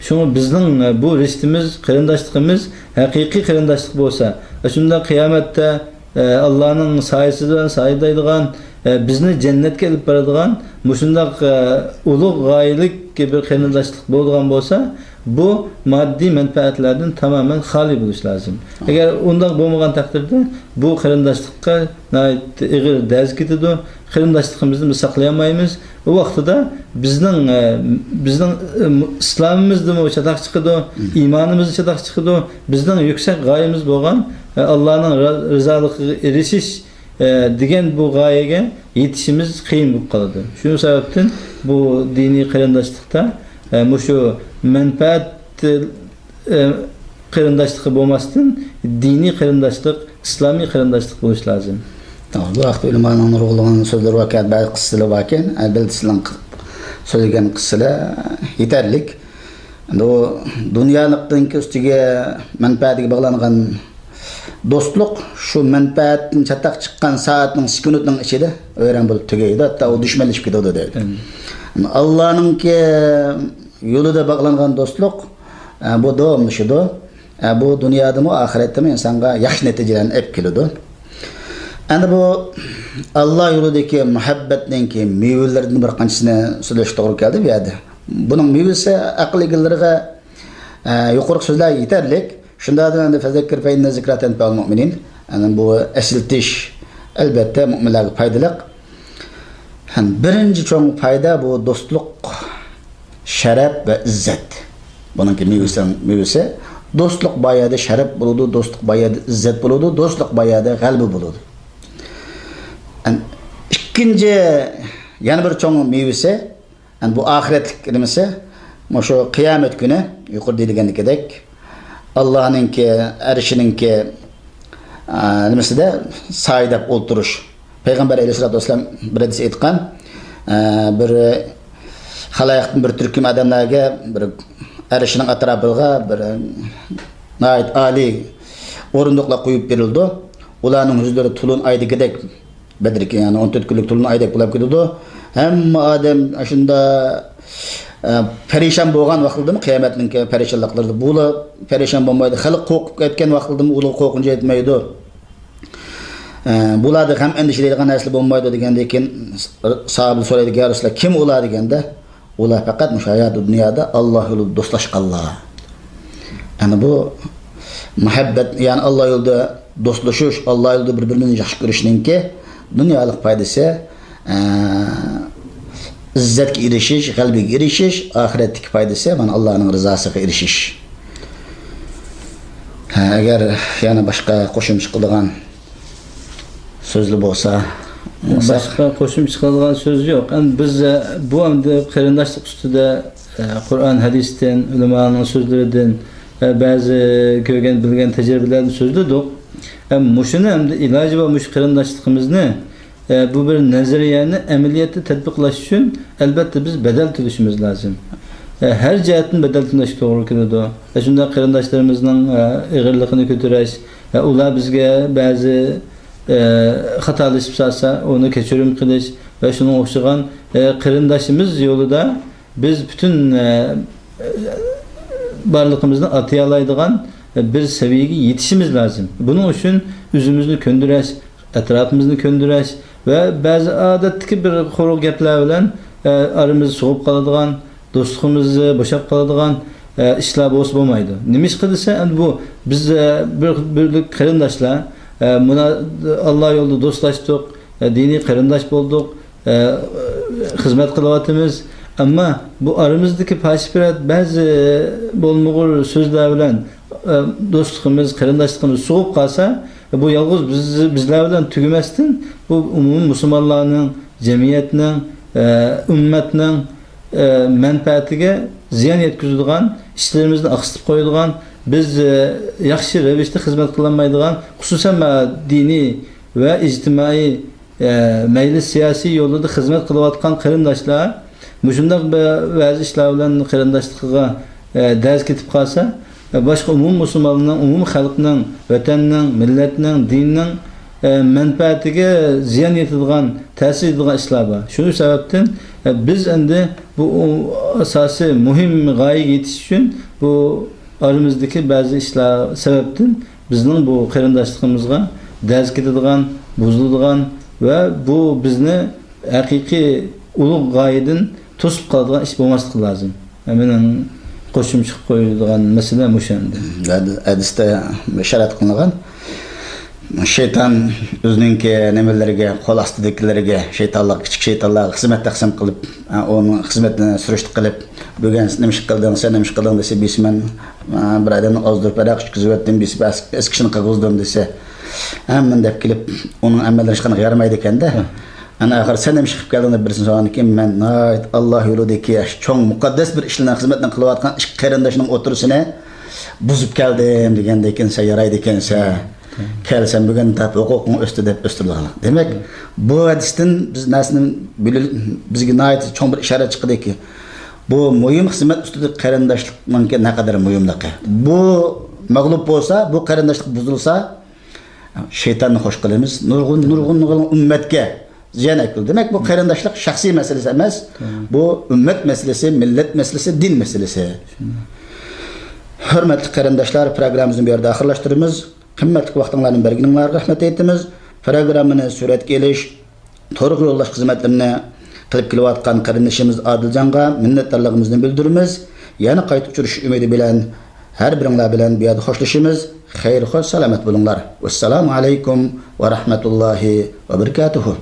شۇڭا بىزنىڭ، ھە، بۇ رىشتىمىز، قېرىنداشلىقىمىز ھەقىقىي قېرىنداشلىق بولسا، ئاشۇنداق قىيامەتتە ئە، ئاللانىڭ سايىسى بىلەن سايىدايدىغان، ئە، بىزنى جەننەتكە ئېلىپ بارىدىغان مۇشۇنداق، ئە، ئۇلۇغ غايىلىك بىر قېرىنداشلىق بولىدىغان بولسا، بۇ ماددىي مەنپەئەتلەردىن تامامەن خالىي بولۇش لازىم. ئەگەر ئۇنداق بولمىغان تەقدىردە، بۇ قېرىنداشلىققا ناھايىتى ئېغىر دەرز كېتىدۇ. قېرىنداشلىقىمىزنى بىز ساقلىيالمايمىز. ئۇ ۋاقتىدا بىزنىڭ، ئە، بىزنىڭ، ئە، ئىسلامىمىزدىمۇ چاتاق چىقىدۇ، ئىمانىمىزدا چاتاق چىقىدۇ. بىزنىڭ يۈكسەك غايىمىز بولغان، ئە، ئاللانىڭ را-، رىزالىقىغا ئېرىشىش، ئە، دېگەن بۇ غايىگە يېتىشىمىز قىيىن بولۇپ قالىدۇ. شۇ سەۋەبتىن بۇ دىنىي قېرىنداشلىقتا، ئە، مۇشۇ مەنپەئەت، ئە، قېرىنداشلىقى بولماستىن، دىنىي قېرىنداشلىق، ئىسلامىي قېرىنداشلىق بولۇش لازىم. توغرا، بۇ ھەقتە ئۆلىمانىڭ نۇرغۇنلىغان سۆزلىرى باركەن، بەزى قىسسىلىرى باركەن. ئەلبەتتە، سىلەرنىڭ سۆزلىگەن قىسسىلار يېتەرلىك. ئەمدى ئۇ دۇنيالىقنىڭكى ئۈستىگە مەنپەئەتىگە باغلانغان دوستلۇق شۇ مەنپەئەتتىن چاتاق چىققان سائەتنىڭ، سېكۇنتنىڭ ئىچىدە ۋەيران بولۇپ تۈگەيدۇ، ھەتتا ئۇ دۈشمەنلىشىپ كېتىدۇ دەيدۇ. ئاللانىڭكى يولىدا باغلانغان دوستلۇق، ئە، بۇ داۋاملىشىدۇ. ئە، بۇ دۇنيادىمۇ، ئاخىرەتتىمۇ ئىنسانغا ياخشى نەتىجىلەرنى ئېلىپ كېلىدۇ. ئەمدى بۇ ئاللا يولىدىكى مۇھەببەتنىڭكى مېۋىلىرىدىن بىر قانچىسىنى سۆزلەشكە توغرا كەلدى بۇ يەردە. بۇنىڭ مېۋىسى ئەقىل ئىگىلىرىگە، ئە، يۇقىرىقى سۆزلەر يېتەرلىك. شۇنداقتىمۇ ئەمدى فەزەككىر فەئىننە زىكرا تەنفەئۇل مۇئمىنىن. يەنى بۇ ئەسلىتىش، ئەلبەتتە، مۇئمىنلارغا پايدىلىق. ھەم بىرىنچى چوڭ پايدا بۇ دوستلۇق، شەرەپ ۋە ئىززەت. بۇنىڭكى مېۋىسى، مېۋىسى دوستلۇق بار يەردە شەرەپ بولىدۇ، دوستلۇق بار يەردە ئىززەت بولىدۇ، دوستلۇق بار يەردە غەلىبە بولىدۇ. ھەم ئىككىنچى، يەنە بىر چوڭ مېۋىسى، يەنى بۇ ئاخىرەتلىك نېمىسى، مۇشۇ قىيامەت كۈنى يۇقىرىدا دېگەندىكىدەك، ئاللانىڭكى، ئەرشىنىڭكى، ئا، نېمىسىدە سايىداپ ئولتۇرۇش. پەيغەمبەر ئەلەيھىسسالاتۇ ۋەسسالام بىر ھەدىس ئېيتقان، ئا، بىر خالايىقتىن بىر تۈركۈم ئادەملەرگە بىر ئەرشىنىڭ ئەتراپىغا بىر ناھايىتى ئالىي ئورۇندۇقلار قويۇپ بېرىلىدۇ. ئۇلارنىڭ يۈزلىرى تولۇن ئايدىكىدەك بەدرىكى، يەنى ئون تۆت كۈنلۈك تولۇن ئايدەك بولاپ كېتىدۇ. ھەممە ئادەم ئاشۇندا، ئە، پەرىشان بولغان ۋاقتىدىمۇ، قىيامەتنىڭكى پەرىشانلىقلىرىدا بۇلار پەرىشان بولمايدۇ. خەلق قورقۇپ كەتكەن ۋاقتىدىمۇ ئۇلارغا قورقۇنچ يەتمەيدۇ. ئە، بۇلاردا غەم ئەندىشە دەيدىغان نەرسىلەر بولمايدۇ دېگەندىن كېيىن ساھابىلەر سورايدۇ، يا رەسۇلاللا، كىم ئۇلار دېگەندە، ئۇلار پەقەت مۇشۇ ھاياتىي دۇنيادا ئاللا يولىدا دوستلاشقانلار. يەنى بۇ مۇھەببەت، يەنى ئاللا يولىدا دوستلىشىش، ئاللا يولىدا بىر-بىرىمىزنى ياخشى كۆرۈشنىڭكى دۇنيالىق پايدىسى، ئە، ئىززەتكە ئېرىشىش، غەلىبىگە ئېرىشىش، ئاخىرەتتىكى پايدىسى مانا ئاللانىڭ رىزاسىغا ئېرىشىش. ھە، ئەگەر يەنە باشقا قوشۇمچە قىلىدىغان سۆزلە بولسا، بولسا. باشقا قوشۇمچە قىلىدىغان سۆز يوق. ئەمدى بىز، ئە، بۇ ئەمدى قېرىنداشلىق ئۈستىدە، ئە، قۇرئان، ھەدىستىن، ئۆلىمانىڭ سۆزلىرىدىن ۋە بەزى كۆرگەن، بىلگەن تەجرىبىلەردىن سۆزلىدۇق. ئەمدى مۇشۇنى ئەمدى ئىلاجى بار مۇشۇ قېرىنداشلىقىمىزنى، ئە، بۇ بىر نەزەرىيەنى ئەمەلىيەتتە تەتبىقلاش ئۈچۈن ئەلبەتتە بىز بەدەل تۆلىشىمىز لازىم. ئە، ھەر جەھەتتىن بەدەل تۆلەشكە توغرا كېلىدۇ. ئە، شۇنداق قېرىنداشلىرىمىزنىڭ، ئە، ئېغىرلىقىنى كۆتۈرۈش، ئە، ئۇلار بىزگە بەزى، ئە، خاتالىشىپ سالسا، ئۇنى كەچۈرۈم قىلىش ۋە شۇنىڭغا ئوخشىغان، ئە، قېرىنداشىمىز يولىدا بىز پۈتۈن، ئە، بارلىقىمىزنى ئاتىيالايدىغان بىر سەۋىيەگە يېتىشىمىز لازىم. بۇنىڭ ئۈچۈن ئۆزىمىزنى كۆندۈرۈش، ئەتراپىمىزنى كۆندۈرۈش ۋە بەزى ئادەتتىكى بىر قۇرۇق گەپلەر بىلەن، ئارىمىز سوغۇپ قالىدىغان، دوستلۇقىمىز بوشاپ قالىدىغان ئىشلار بولسا بولمايدۇ. نېمىشقا دېسە، ئەمدى بۇ بىز بىر، بىرلىك قېرىنداشلار، مۇنا، ئاللا يولىدا دوستلاشتۇق، دىنىي قېرىنداش بولدۇق، خىزمەت قىلىۋاتىمىز. ئەمما بۇ ئارىمىزدىكى پاشىپىرەت، بەزى بولمىغۇر سۆزلەر بىلەن دوستلۇقىمىز، قېرىنداشلىقىمىز سوغۇپ قالسا، بۇ يالغۇز بىز، بىزلەر بىلەن تۈگىمەستىن، بۇ ئومۇمىي مۇسۇلمانلارنىڭ، جەمئىيەتنىڭ، ئۈممەتنىڭ مەنپەئەتىگە زىيان يەتكۈزىدىغان، ئىشلىرىمىزنى ئاقسىتىپ قويىدىغان، بىز ياخشى رەۋىشتە خىزمەت قىلالمايدىغان، خۇسۇسەن مانا دىنىي ۋە ئىجتىمائىي، مەيلى سىياسىي يولدا خىزمەت قىلىۋاتقان قېرىنداشلار مۇشۇنداق بەزى ئىشلار بىلەن قېرىنداشلىقىغا دەز كېتىپ قالسا، باشقا ئومۇمىي مۇسۇلمانلارنىڭ، ئومۇمىي خەلقنىڭ، ۋەتەننىڭ، مىللەتنىڭ، دىننىڭ مەنپەئەتىگە زىيان يېتىدىغان، تەسىر يېتىدىغان ئىشلار بار. شۇ سەۋەبتىن بىز ئەمدى بۇ ئاساسىي مۇھىم غايىگە يېتىش ئۈچۈن بۇ ئارىمىزدىكى بەزى ئىشلار سەۋەبتىن بىزنىڭ بۇ قېرىنداشلىقىمىزغا دەز كېتىدىغان، بۇزۇلىدىغان ۋە بۇ بىزنى ھەقىقىي ئۇلۇغ غايىدىن توسۇپ قالىدىغان ئىش بولماسلىقى لازىم. مېنىڭ قوشۇمچە قىلىپ قويىدىغان مەسىلە مۇشۇ ئەمدى. ھەدىستە ئىشارەت قىلىنغان، شەيتان ئۆزىنىڭكى نېمىلىرىگە، قول ئاستىدىكىلىرىگە، شەيتانلارغا، كىچىك شەيتانلارغا خىزمەت تەقسىم قىلىپ، ئۇنىڭ خىزمىتىنى سۈرۈشتە قىلىپ، بۈگۈن نېمە ئىش قىلدىڭ، سەن نېمە ئىش قىلدىڭ دېسە، بىرسى مەن بىر ئادەمنى ئازدۇرۇپ ھاراق ئىچكۈزۈۋەتتىم، بىرسى ئەسكى ئىشىنى قىلغۇزدۇم دېسە، ھەممىنى دەپ كېلىپ، ئۇنىڭ ئەمەللىرى ھېچقانداق يارىمايدىكەن-دە. ئەنە ئاخىر سەن نېمە ئىش قىلىپ كەلدىڭ دەپ بىرسىنى سورىغاندىن كېيىن، مەن ناھايىتى ئاللا يولىدىكى چوڭ مۇقەددەس بىر ئىشلارنىڭ خىزمىتىنى قىلىۋاتقان ئىككى قېرىنداشنىڭ ئوتتۇرىسىنى بۇزۇپ كەلدىم دېگەندىن كېيىن، سەن يارايدىكەنسەن، كەل سەن بۈگۈن دەپ ھوقۇقۇڭ ئۆستى دەپ ئۆستۈرىدىغانلىق. دېمەك، بۇ ھەدىستىن بىز نەرسىنى بىلىل-، بىزگە ناھايىتى چوڭ بىر ئىشارەت چىقىدىكى، بۇ مۇھىم خىزمەت ئۈستىدىكى قېرىنداشلىقنىڭكى نەقەدەر مۇھىملىقى. بۇ مەغلۇپ بولسا، بۇ قېرىنداشلىق بۇزۇلسا، شەيتاننى خوش قىلىمىز، نۇرغۇن، نۇرغۇن، نۇرغۇن ئۈممەتكە زىيان ئەكېلىدۇ. دېمەك، بۇ قېرىنداشلىق شەخسىي مەسىلىسى ئەمەس، بۇ ئۈممەت مەسىلىسى، مىللەت مەسىلىسى، دىن مەسىلىسى. ھۆرمەتلىك قېرىنداشلار، پروگراممىمىزنى بۇ يەردە ئاخىرلاشتۇرىمىز. قىممەتلىك ۋاقتىڭلارنى بەرگىنىڭلارغا رەھمەت ئېيتىمىز. پروگراممىنى سۈرەتكە ئېلىش، تورغا يوللاش خىزمەتلىرىنى قىلىپ كېلىۋاتقان قېرىندىشىمىز ئادىلجانغا مىننەتدارلىقىمىزنى بىلدۈرىمىز. يەنە قايتا ئۇچرىشىش ئۈمىدى بىلەن ھەر بىرىڭلار بىلەن بۇ يەردە خوشلىشىمىز. خەير خوش، سالامەت بولۇڭلار. ۋەسسالامۇ ئەلەيكۇم ۋە رەھمەتۇللاھى ۋە بەرىكاتۇھۇ.